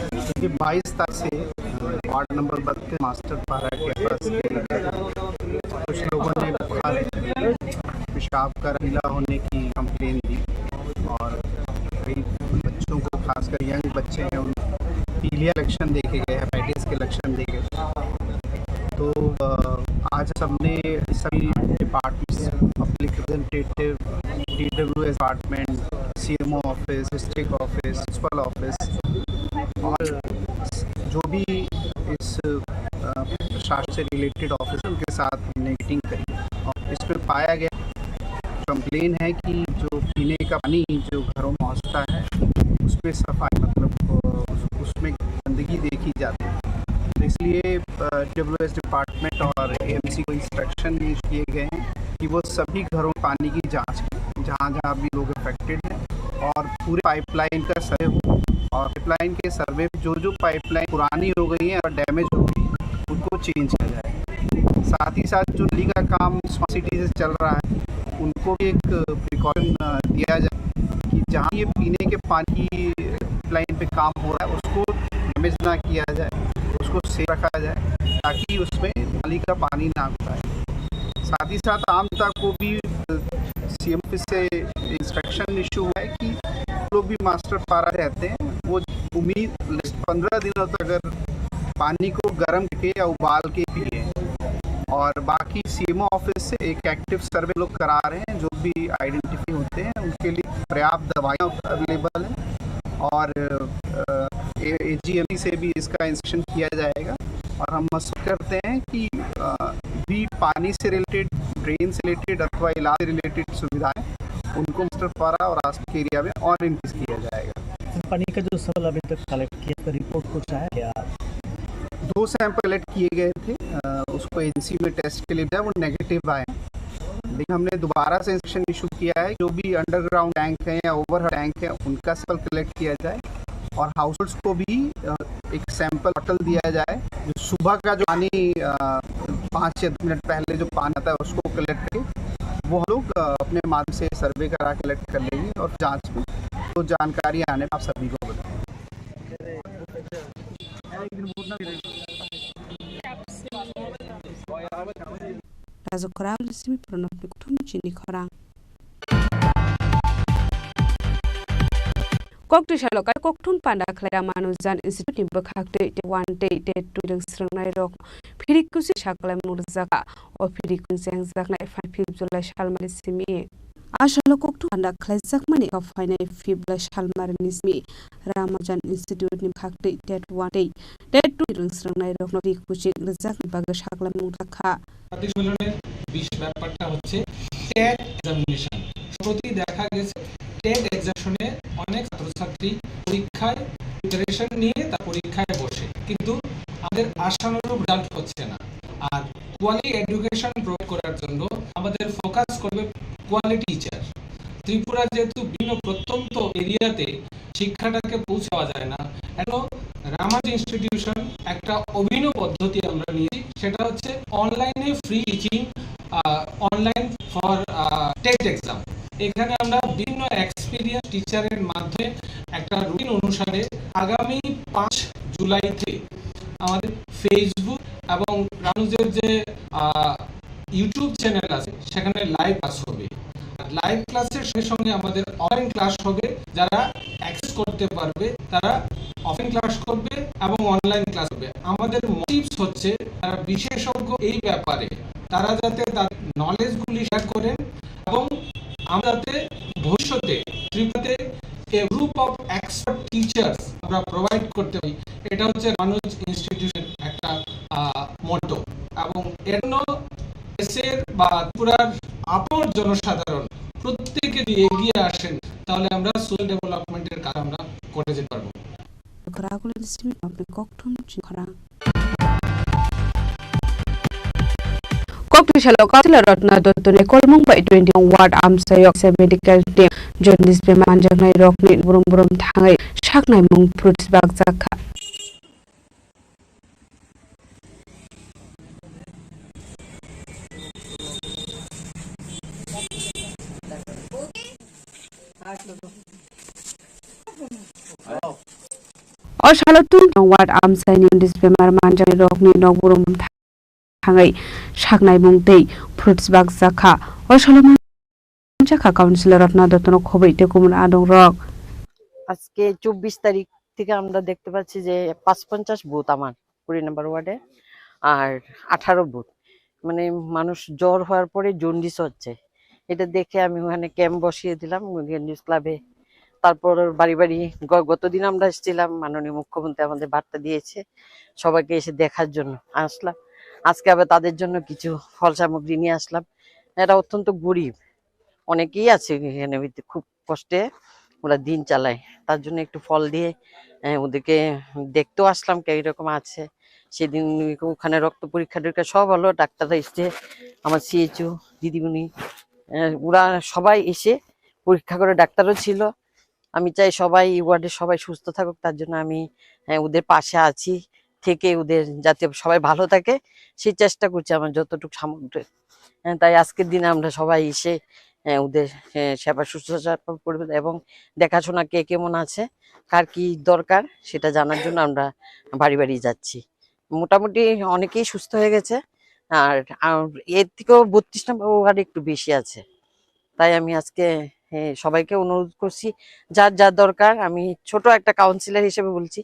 क्योंकि बाईस तारीख से ward number बत्तीस मास्टर पारा के पास कुछ लोगों ने बुखार, पेशाब का पीला होने की कंप्लेन दी और कई बच्चों को, खासकर यंग बच्चे हैं, उन पीलिया लक्षण देखे गए, हेपेटाइटिस के लक्षण देखे गए। तो अ, आज सबने सभी departments, public representative, D W S department, C M O office, district office, principal office और जो भी इस अ, प्रशासन से रिलेटेड ऑफिस, उनके साथ हमने मीटिंग करी और इसमें पाया गया, कंप्लेन है कि जो पीने का पानी जो घरों में पहुंचता है, उसमें सफाई, मतलब, अ, उस-, उसमें गंदगी देखी जाती है। तो इसलिए, अ, डब्ल्यूएस डिपार्टमेंट और एएमसी को इंस्ट्रक्शन किए गए हैं कि वो सभी घरों में पानी की जांच करें, जहाँ-जहाँ भी लोग अफेक्टेड हैं, और पूरे पाइपलाइन का सर्वे हो, और पाइपलाइन के सर्वे में जो-जो पाइपलाइन पुरानी हो गई है और डैमेज हो गई है, उनको चेंज किया जाए। साथ ही साथ जो नली का काम स्मार्ट सिटी से चल रहा है, उनको भी एक प्रिकॉशन, अ, दिया जाए कि जहाँ ये पीने के पानी की लाइन पे काम हो रहा है, उसको डैमेज ना किया जाए, उसको सेफ रखा जाए, ताकि उसमें नली का पानी ना घुसाए। साथ ही साथ आम तक को भी, अ, सीएम ऑफिस से इंस्ट्रक्शन इशू हुआ है कि जो भी मास्टर पारा रहते हैं, वो उम्मीद पन्द्रह दिनों तक अगर पानी को गर्म करके या उबाल के पिए। और बाकी सीएमओ ऑफिस से एक एक्टिव सर्वे लोग करा रहे हैं, जो भी आइडेंटिफाई होते हैं उनके लिए पर्याप्त दवाइयाँ अवेलेबल हैं। और, अ, ए-, एजीएमसी से भी इसका इंस्ट्रक्शन किया जाएगा और हम मशवरा करते हैं कि अ, भी पानी से रिलेटेड, ड्रेन से रिलेटेड अथवा इलाज से रिलेटेड सुविधाएं उनको मास्टर पारा और आसपास के एरिया में और इंक्रीज किया जाएगा। सर, पानी का जो सैंपल अभी तक कलेक्ट किया, उसका रिपोर्ट कुछ आया क्या? दो सैंपल कलेक्ट किए गए थे, अ, उसको एजेंसी में टेस्ट के लिए भेजा, वो नेगेटिव आए। लेकिन हमने दोबारा से इंस्ट्रक्शन इशू किया है, जो भी अंडरग्राउंड टैंक है या ओवरहेड टैंक है, उनका सैंपल कलेक्ट किया जाए और हाउसहोल्ड्स को भी, अ, एक सैंपल बॉटल दिया जाए, जो सुबह का जो पानी, अ, पाँच या दस मिनट पहले जो पानी आता है, उसको कलेक्ट करके वो हम लोग, अ, अपने माध्यम से सर्वे करा, कलेक्ट कर लेंगे और जांच में तो जानकारी आने में आप सभी को बताएंगे। Rajokra Simi Pranab ni kuthum chini khorang. Kokti salo kai kokthum panda khlai Ramanujan Institute ni bwkhak tei tei one tei tei twi rwng srwngnai rok phiri kusi saklai mung rwjakha. O phiri kusi jengjaknai phan fifth July salmani simi. A salo kokthum panda khlaijakmani kok phainai fifth July salmani simi Ramanujan Institute ni bwkhak tei tet one tei tet two rwng srwngnai rokno phiri kusi rwjakni bagwi saklai mung rwkha. প্রাতিষ্ঠানিক মূল্যায়নের বিশেষ ব্যাপারটা হচ্ছে TET examination. সম্প্রতি দেখা গেছে টেট এক্সামিনেশনে অনেক ছাত্রছাত্রী পরীক্ষায় প্রিপারেশন নিয়ে তা পরীক্ষায় বসে, কিন্তু আমাদের আশানুরূপ রেজাল্ট হচ্ছে না। আর কোয়ালিটি এডুকেশন প্রোভাইড করার জন্য আমাদের ফোকাস করবে কোয়ালিটি টিচার। ত্রিপুরা যেহেতু বিভিন্ন প্রত্যন্ত এরিয়াতে শিক্ষাটাকে পৌঁছাওয়া যায় না, এজন্য রামানুজ ইনস্টিটিউশন একটা অভিনব পদ্ধতি আমরা নিয়েছি, সেটা হচ্ছে অনলাইনে free teaching, online for TET exam. এখানে আমরা বিভিন্ন এক্সপিরিয়েন্স টিচারের মাধ্যমে একটা রুটিন অনুসারে আগামী পাঁচ জুলাই থেকে আমাদের ফেসবুক এবং রামানুজের যে ইউটিউব চ্যানেল আছে, সেখানে লাইভ ক্লাস হবে। আর লাইভ ক্লাসের সঙ্গে সঙ্গে আমাদের অফলাইন ক্লাস হবে। যারা অ্যাক্সেস করতে পারবে, তারা অফলাইন ক্লাস করবে এবং অনলাইন ক্লাস হবে। আমাদের মোটিভস হচ্ছে তারা বিশেষজ্ঞ এই ব্যাপারে, তারা যাতে তাদের নলেজগুলি শেয়ার করেন এবং আমরা যাতে ভবিষ্যতে ত্রিপুরাতে এ গ্রুপ অফ এক্সপার্ট টিচার্স আমরা প্রোভাইড করতে পারি। এটা হচ্ছে রামানুজ ইনস্টিটিউশন একটা মোটো, এবং এর জন্য দেশের বা ত্রিপুরার আপন জনসাধারণ প্রত্যেকে যদি এগিয়ে আসেন, তাহলে আমরা সোশ্যাল ডেভেলপমেন্টের কাজ আমরা করে যেতে পারবো। Khorang Akul ni simi kokthum chini khorang. Kokthum salo Councillor Ratna Dutta ni kolmung bai twenty ward amchai o kaisa medical team jaundice bemar manjaknai rokni burum burum thangwi saknai mung fruits bakjakha. O salo tun ward amchaini jaundice bemar manjaknai rokni nok burum thangwi saknai mung tei fruits bakjakha. O salo manjakha Councillor Ratna Dutta no khobwi tei kubun adong rok. আজকে চব্বিশ তারিখ থেকে আমরা দেখতে পাচ্ছি যে পাঁচপঞ্চাশ বুথ আমার কুড়ি নম্বর ওয়ার্ডে, আর আঠারো বুথ, মানে মানুষ জ্বর হওয়ার পরে জন্ডিস হচ্ছে। এটা দেখে আমি ওখানে ক্যাম্প বসিয়ে দিলাম জন্ডিস ক্লাবে। তারপর বাড়ি বাড়ি গ-, গত দিন আমরা এসেছিলাম, মাননীয় মুখ্যমন্ত্রী আমাদের বার্তা দিয়েছে সবাইকে এসে দেখার জন্য আসলাম। আজকে আবার তাদের জন্য কিছু ফল সামগ্রী নিয়ে আসলাম। এরা অত্যন্ত গরিব, অনেকেই আছে এখানে খুব কষ্টে ওরা দিন চালায়, তার জন্য একটু ফল দিয়ে, আহ, ওদেরকে দেখতেও আসলাম কিরকম আছে। সেদিন ওখানে রক্ত পরীক্ষা টরীক্ষা সব হলো, ডাক্তাররা এসছে, আমার সিএইচও দিদিমণি, আহ, ওরা সবাই এসে পরীক্ষা করে, ডাক্তারও ছিল। আমি চাই সবাই এই ওয়ার্ডের সবাই সুস্থ থাকুক, তার জন্য আমি, আহ, ওদের পাশে আছি, থেকে ওদের যাতে সবাই ভালো থাকে সেই চেষ্টা করছি আমার যতটুকু সামর্থ্য। আহ, তাই আজকের দিনে আমরা সবাই এসে, আহ, ওদের, আহ, সেবা শুশ্রূষা করবে এবং দেখাশোনা কে কেমন আছে, কার কি দরকার সেটা জানার জন্য আমরা বাড়ি বাড়ি যাচ্ছি। মোটামুটি অনেকেই সুস্থ হয়ে গেছে, আর, আর এর থেকেও বত্রিশ নম্বর ওয়ার্ডে একটু বেশি আছে। তাই আমি আজকে, এ, সবাইকে অনুরোধ করছি, যার যা দরকার, আমি ছোট একটা কাউন্সিলর হিসেবে বলছি,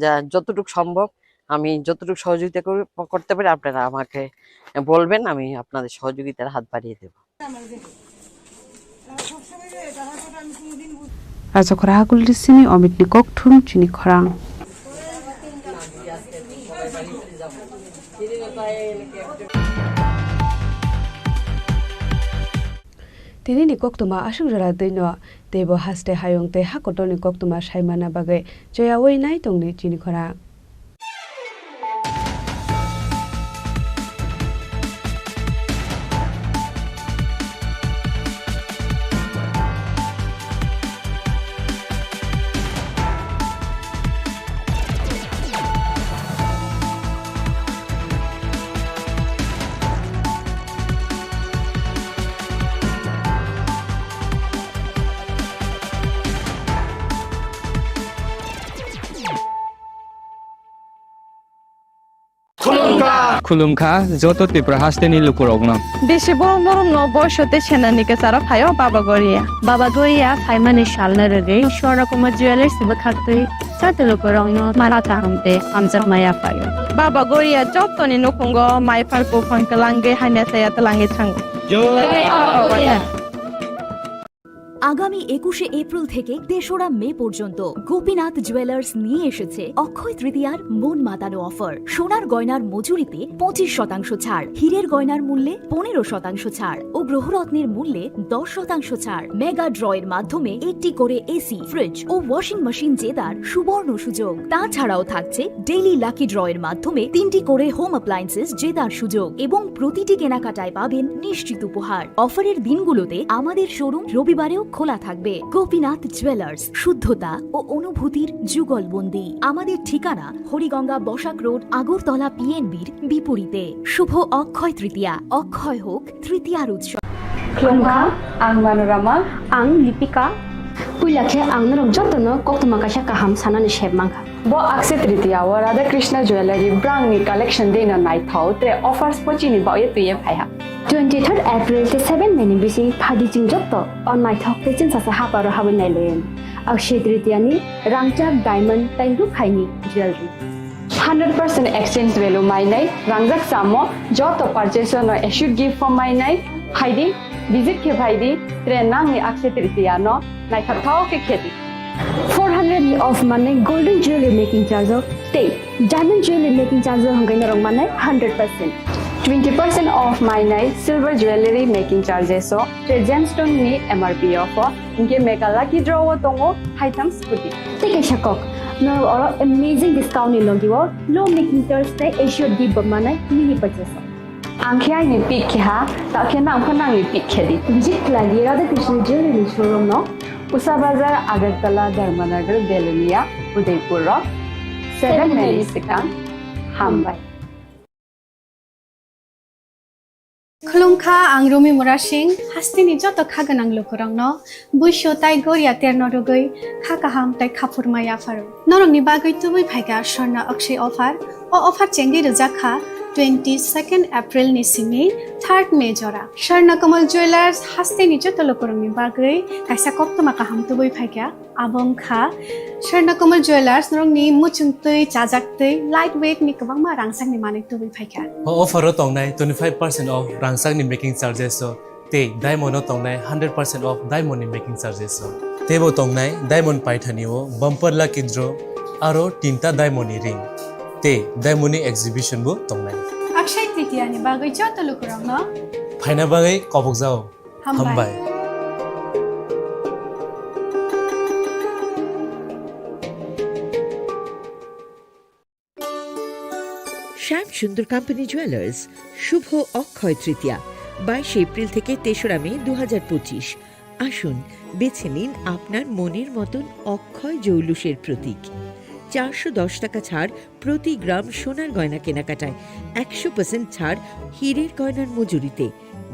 যা যতটুকু সম্ভব আমি যতটুকু সহযোগিতা করি, করতে পারি আপনারা আমাকে বলবেন, আমি আপনাদের সহযোগিতার হাত বাড়িয়ে দেব। Rajokra Hakul ni simi Omit ni kokthum chini khorang. Tini ni koktwma aswk jora twi no teibo haste hayung tei ha kotor ni koktwma sai manna bagwi choyaui nai tongdi chini khorang. Khulumkha. Khulumkha joto Tripura hasteni lukurokno. Bisi borok norokno boiso tei senani kwcharo phaio Baba Goria. Baba Goria phaimani salno rwgwi Swarnakumar Jewellers bwkhaktwi joto lukurokno mala kaham tei hamjakma yaphaio. Baba Goria jotoni nukhungo mai phar buphang kwlangwi hamya saya twlangwi thango. Jai Baba Goria. আগামী একুশে এপ্রিল থেকে তেসরা মে পর্যন্ত গোপীনাথ জুয়েলার্স নিয়ে এসেছে অক্ষয় তৃতীয়ার মন মাতানো অফার। সোনার গয়নার মজুরিতে পঁচিশ শতাংশ ছাড়, হীরের গয়নার মূল্যে পনেরো শতাংশ ছাড় ও গ্রহরত্নের মূল্যে দশ শতাংশ ছাড়। মেগা ড্রয়ের মাধ্যমে একটি করে এসি, ফ্রিজ ও ওয়াশিং মেশিন জেতার সুবর্ণ সুযোগ। তাছাড়াও থাকছে ডেইলি লাকি ড্রয়ের মাধ্যমে তিনটি করে হোম অ্যাপ্লায়েন্সেস জেতার সুযোগ এবং প্রতিটি কেনাকাটায় পাবেন নিশ্চিত উপহার। অফারের দিনগুলোতে আমাদের শোরুম রবিবারেও খোলা থাকবে। গোপীনাথ জুয়েলার্স, শুদ্ধতা ও অনুভূতির যুগলবন্দি। আমাদের ঠিকানা হরিগঙ্গা বসাক রোড, আগরতলা পিএনবির বিপরীতে। শুভ অক্ষয় তৃতীয়া, অক্ষয় হোক তৃতীয়ার উৎসব। Khulumkha, ang Manorama. Ang Lipika. Puila khe ang norok jotono koktwma kaisa kaham sanani sep mankha. Bo Akshaya Tritiya o Radha Krishna Jewellery brangni collection dino naithok tre offers pochini baoye twiye phaiha. Twenty third April tei seven May ni bising phaidi chwng joto o naithok tei chwngsacha haparo habwi nailayan. Akshaya Tritiya ni rangchak diamond tei rukhaini jewellery. Hundred percent exchange value mainai, rangjak chamo joto purchase no assured gift form mainai, phaidi, visit khe phaidi, tre nangni Akshaya Tritiya no naithok thao khe khedi. Four hundred ni off manai golden jewelry making charge o tei diamond jewelry making charge o hwnkhai norok manai hundred percent. Twenty percent off mainai silver jewelry making charges o tre gemstone ni M R P o pho. Hinkhe mega lucky draw o tongo haitham scooty. Tei kaisa kok, norok oro amazing discount ni logi o low making charge tei assured gift bo manai mini purchase o. Ang khe aini pick khe ha, ta khe nang pho nangni pick khe di. Visit khlai di Radha Krishna Jewelry ni showroom no. Usa Bazar, Agartala, Dharmanagar, Belonia, Udaipur o. Seven May ni swkang. Hambai. Khulumkha, ang Rumi Murasing, hasteni joto kha gwnang lukurokno buisu tai goria terno rwgwi kha kaham tai kha phurma yapharo. Norokni bagwi tubui phaikha Swarna Akshaya offer. O offer chengwi rwjak kha twenty second April ni simi third May jora. Swarna Kamal Jewellers hasteni joto lukurokni bagwi kaisa koktwma kaham tubui phaikha. Abo wngkha Swarna Kamal Jewellers, norokni muchungtwi, chajaktwi, light weight ni kwbangma rangchakni manwi tubui phaikha. O offer o tongnai twenty five percent off rangchakni making charges o tei diamond o tongnai hundred percent off diamond ni making charges o. Teibo tongnai diamond paithani o bumper lucky draw aro tinta diamond ni ring tei diamond ni exhibition bo tongnai. Akshaya Tritiya ni bagwi joto lukurokno phaina bagwi kobokjao. Hambai. Hambai. Shyam Sundar Company Jewelers, শুভ অক্ষয় তৃতীয়া, বাইশে এপ্রিল থেকে তেসরা মে দু হাজার পঁচিশ। আসুন, বেছে নিন আপনার মনের মতন অক্ষয় জৌলুসের প্রতীক। চারশো দশ টাকা ছাড় প্রতি গ্রাম সোনার গয়না কেনাকাটায়, একশো পার্সেন্ট ছাড় হীরের গয়নার মজুরিতে,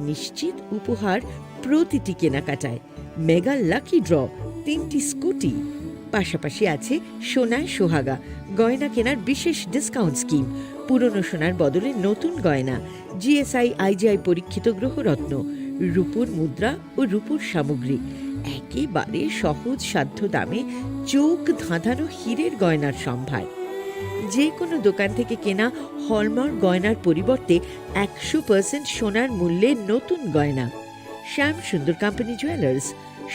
নিশ্চিত উপহার প্রতিটি কেনাকাটায়, মেগা লাকি ড্র, তিনটি স্কুটি। পাশাপাশি আছে সোনায় সোহাগা, গয়না কেনার বিশেষ ডিসকাউন্ট স্কিম, পুরনো সোনার বদলে নতুন গয়না, জিএসআই আইজিআই পরীক্ষিত গ্রহরত্ন, রূপোর মুদ্রা ও রূপোর সামগ্রী, একেবারে সহজ সাধ্য দামে চোখ ধাঁধানো হীরের গয়নার সম্ভার। যে কোনো দোকান থেকে কেনা হলমার্ক গয়নার পরিবর্তে একশো পার্সেন্ট সোনার মূল্যে নতুন গয়না। শ্যাম সুন্দর কোম্পানি জুয়েলার্স,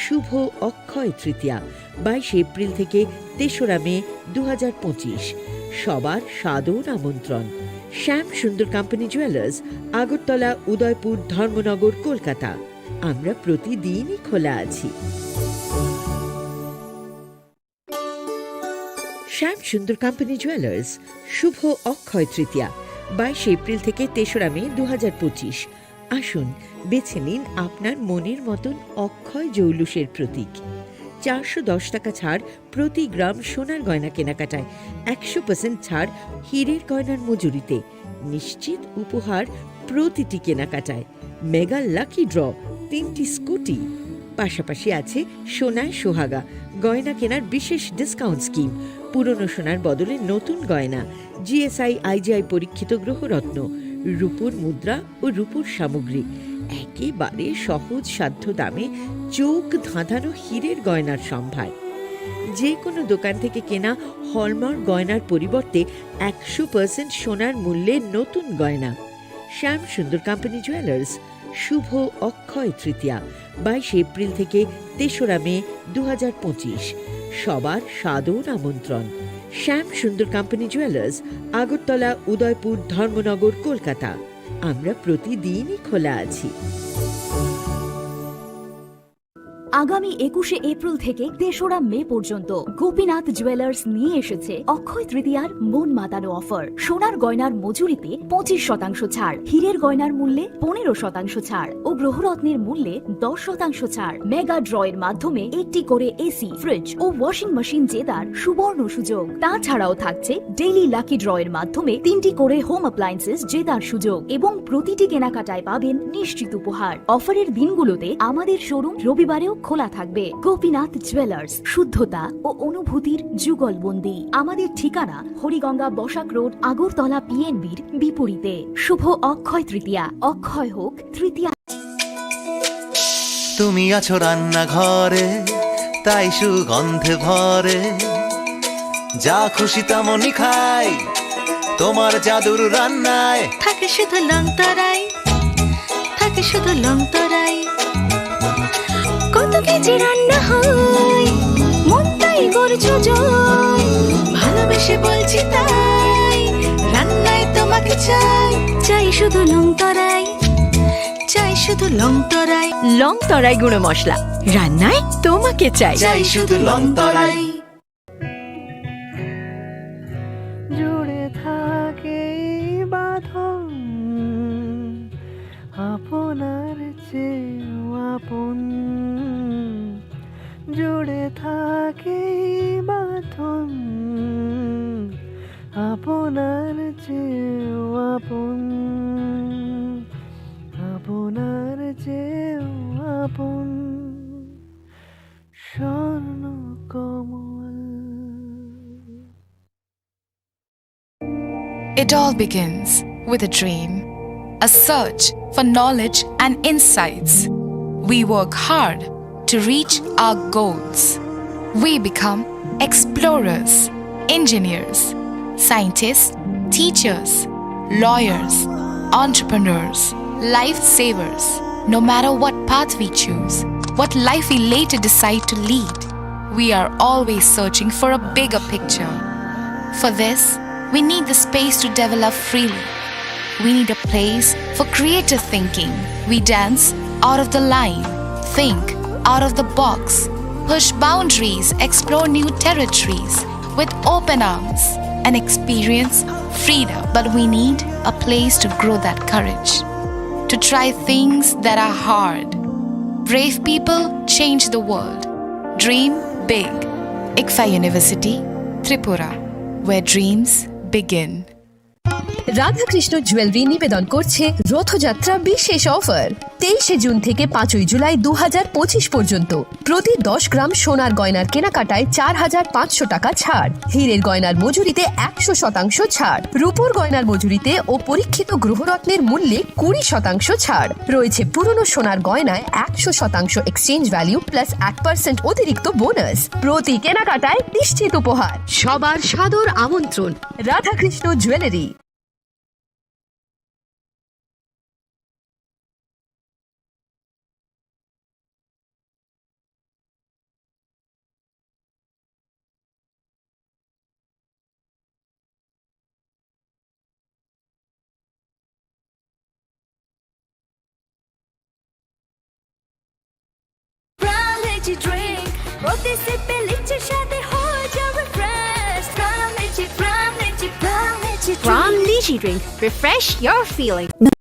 শুভ অক্ষয় তৃতীয়া, বাইশে এপ্রিল থেকে তেসরা মে দু হাজার পঁচিশ। সবার সাদর আমন্ত্রণ। শ্যাম সুন্দর কোম্পানি জুয়েলার্স, আগরতলা, উদয়পুর, ধর্মনগর, কলকাতা। আমরা প্রতিদিনই খোলা আছি। শ্যাম সুন্দর কোম্পানি জুয়েলার্স, শুভ অক্ষয় তৃতীয়া, বাইশে এপ্রিল থেকে তেসরা মে দু হাজার পঁচিশ। আসুন, বেছে নিন আপনার মনের মতন অক্ষয় জৌলুসের প্রতীক। চারশো দশ টাকা ছাড় প্রতি গ্রাম সোনার গয়না কেনাকাটায়, একশো পার্সেন্ট ছাড় হীরের গয়নার মজুরিতে, নিশ্চিত উপহার প্রতিটি কেনাকাটায়, মেগা লাকি ড্র, তিনটি স্কুটি, পাশাপাশি আছে সোনায় সোহাগা, গয়না কেনার বিশেষ ডিসকাউন্ট স্কিম, পুরনো সোনার বদলে নতুন গয়না, জিএসআই আইজিআই পরীক্ষিত গ্রহরত্ন, রূপোর মুদ্রা ও রূপোর সামগ্রী, একেবারে সহজ সাধ্য দামে চোখ ধাঁধানো হীরের গয়নার সম্ভার। যে কোনো দোকান থেকে কেনা হলমার্ক গয়নার পরিবর্তে একশো পার্সেন্ট সোনার মূল্যে নতুন গয়না। শ্যাম সুন্দর কোম্পানি জুয়েলার্স, শুভ অক্ষয় তৃতীয়া, বাইশে এপ্রিল থেকে তেসরা মে দু হাজার পঁচিশ। সবার সাদর আমন্ত্রণ। শ্যাম সুন্দর কোম্পানি জুয়েলার্স, আগরতলা, উদয়পুর, ধর্মনগর, কলকাতা। আমরা প্রতিদিনই খোলা আছি। আগামী একুশে এপ্রিল থেকে তেসরা মে পর্যন্ত গোপীনাথ জুয়েলার্স নিয়ে এসেছে অক্ষয় তৃতীয়ার মন মাতানো অফার। সোনার গয়নার মজুরিতে পঁচিশ শতাংশ ছাড়, হীরের গয়নার মূল্যে পনেরো শতাংশ ছাড় ও গ্রহরত্নের মূল্যে দশ শতাংশ ছাড়। মেগা ড্রয়ের মাধ্যমে একটি করে এসি, ফ্রিজ ও ওয়াশিং মেশিন জেতার সুবর্ণ সুযোগ। তাছাড়াও থাকছে ডেইলি লাকি ড্রয়ের মাধ্যমে তিনটি করে হোম অ্যাপ্লায়েন্সেস জেতার সুযোগ এবং প্রতিটি কেনাকাটায় পাবেন নিশ্চিত উপহার। অফারের দিনগুলোতে আমাদের শোরুম রবিবারেও খোলা থাকবে। গোপীনাথ জুয়েলার্স, শুদ্ধতা ও অনুভূতির যুগলবন্দি। আমাদের ঠিকানা হরিগঙ্গা বসাক রোড, আগরতলা পিএনবির বিপরীতে। শুভ অক্ষয় তৃতীয়া, অক্ষয় হোক তৃতীয়া। তুমি আছো রান্নাঘরে, তাই সুগন্ধে ভরে। যা খুশি তেমনই খাই, তোমার জাদুর রান্নায়। থাকে শুধু লং তরাই, থাকে শুধু লং তরাই। কত কেজি রান্না হয়, মন তাই করছো জয়। ভালোবেসে বলছি তাই, রান্নায় তোমাকে চাই। চাই শুধু লং তরাই, চাই শুধু লং তরাই। লং তরাই গুঁড়ো মশলা, রান্নায় তোমাকে চাই। চাই শুধু লং তরাই। জুড়ে থাকে এই বাঁধন আপনার চেয়েও আপন। জুড়ে থাকে এই বাঁধন আপনার চেয়েও আপন, আপনার চেয়েও আপন। It all begins with a dream, a search for knowledge and insights. We work hard to reach our goals. We become explorers, engineers, scientists, teachers, lawyers, entrepreneurs, lifesavers. No matter what path we choose, what life we later decide to lead, we are always searching for a bigger picture. For this, we need the space to develop freely. We need a place for creative thinking. We dance out of the line, think out of the box, push boundaries, explore new territories with open arms and experience freedom. But we need a place to grow that courage, to try things that are hard. Brave people change the world. Dream big. ICFAI University, Tripura, where dreams begin. Radhakrishna jewellery নিবেদন করছে রথযাত্রা বিশেষ অফার। তেইশে জুন থেকে পাঁচই জুলাই দু হাজার পঁচিশ পর্যন্ত প্রতি দশ গ্রাম সোনার গয়নার কেনাকাটায় চার হাজার পাঁচশো টাকা ছাড়, হীরের গয়নার মজুরিতে একশো শতাংশ ছাড়, রূপোর গয়নার মজুরিতে ও পরীক্ষিত গ্রহরত্নের মূল্যে কুড়ি শতাংশ ছাড়। রয়েছে পুরনো সোনার গয়নায় একশো শতাংশ এক্সচেঞ্জ ভ্যালু প্লাস এক পার্সেন্ট অতিরিক্ত বোনাস। প্রতি কেনাকাটায় নিশ্চিত উপহার। সবার সাদর আমন্ত্রণ। Radhakrishna jewellery. Lychee drink, protese pe lychee shade ho jao refresh. Pran Lychee, Pran Lychee, Pran Lychee drink. Pran Lychee drink. Refresh your feeling.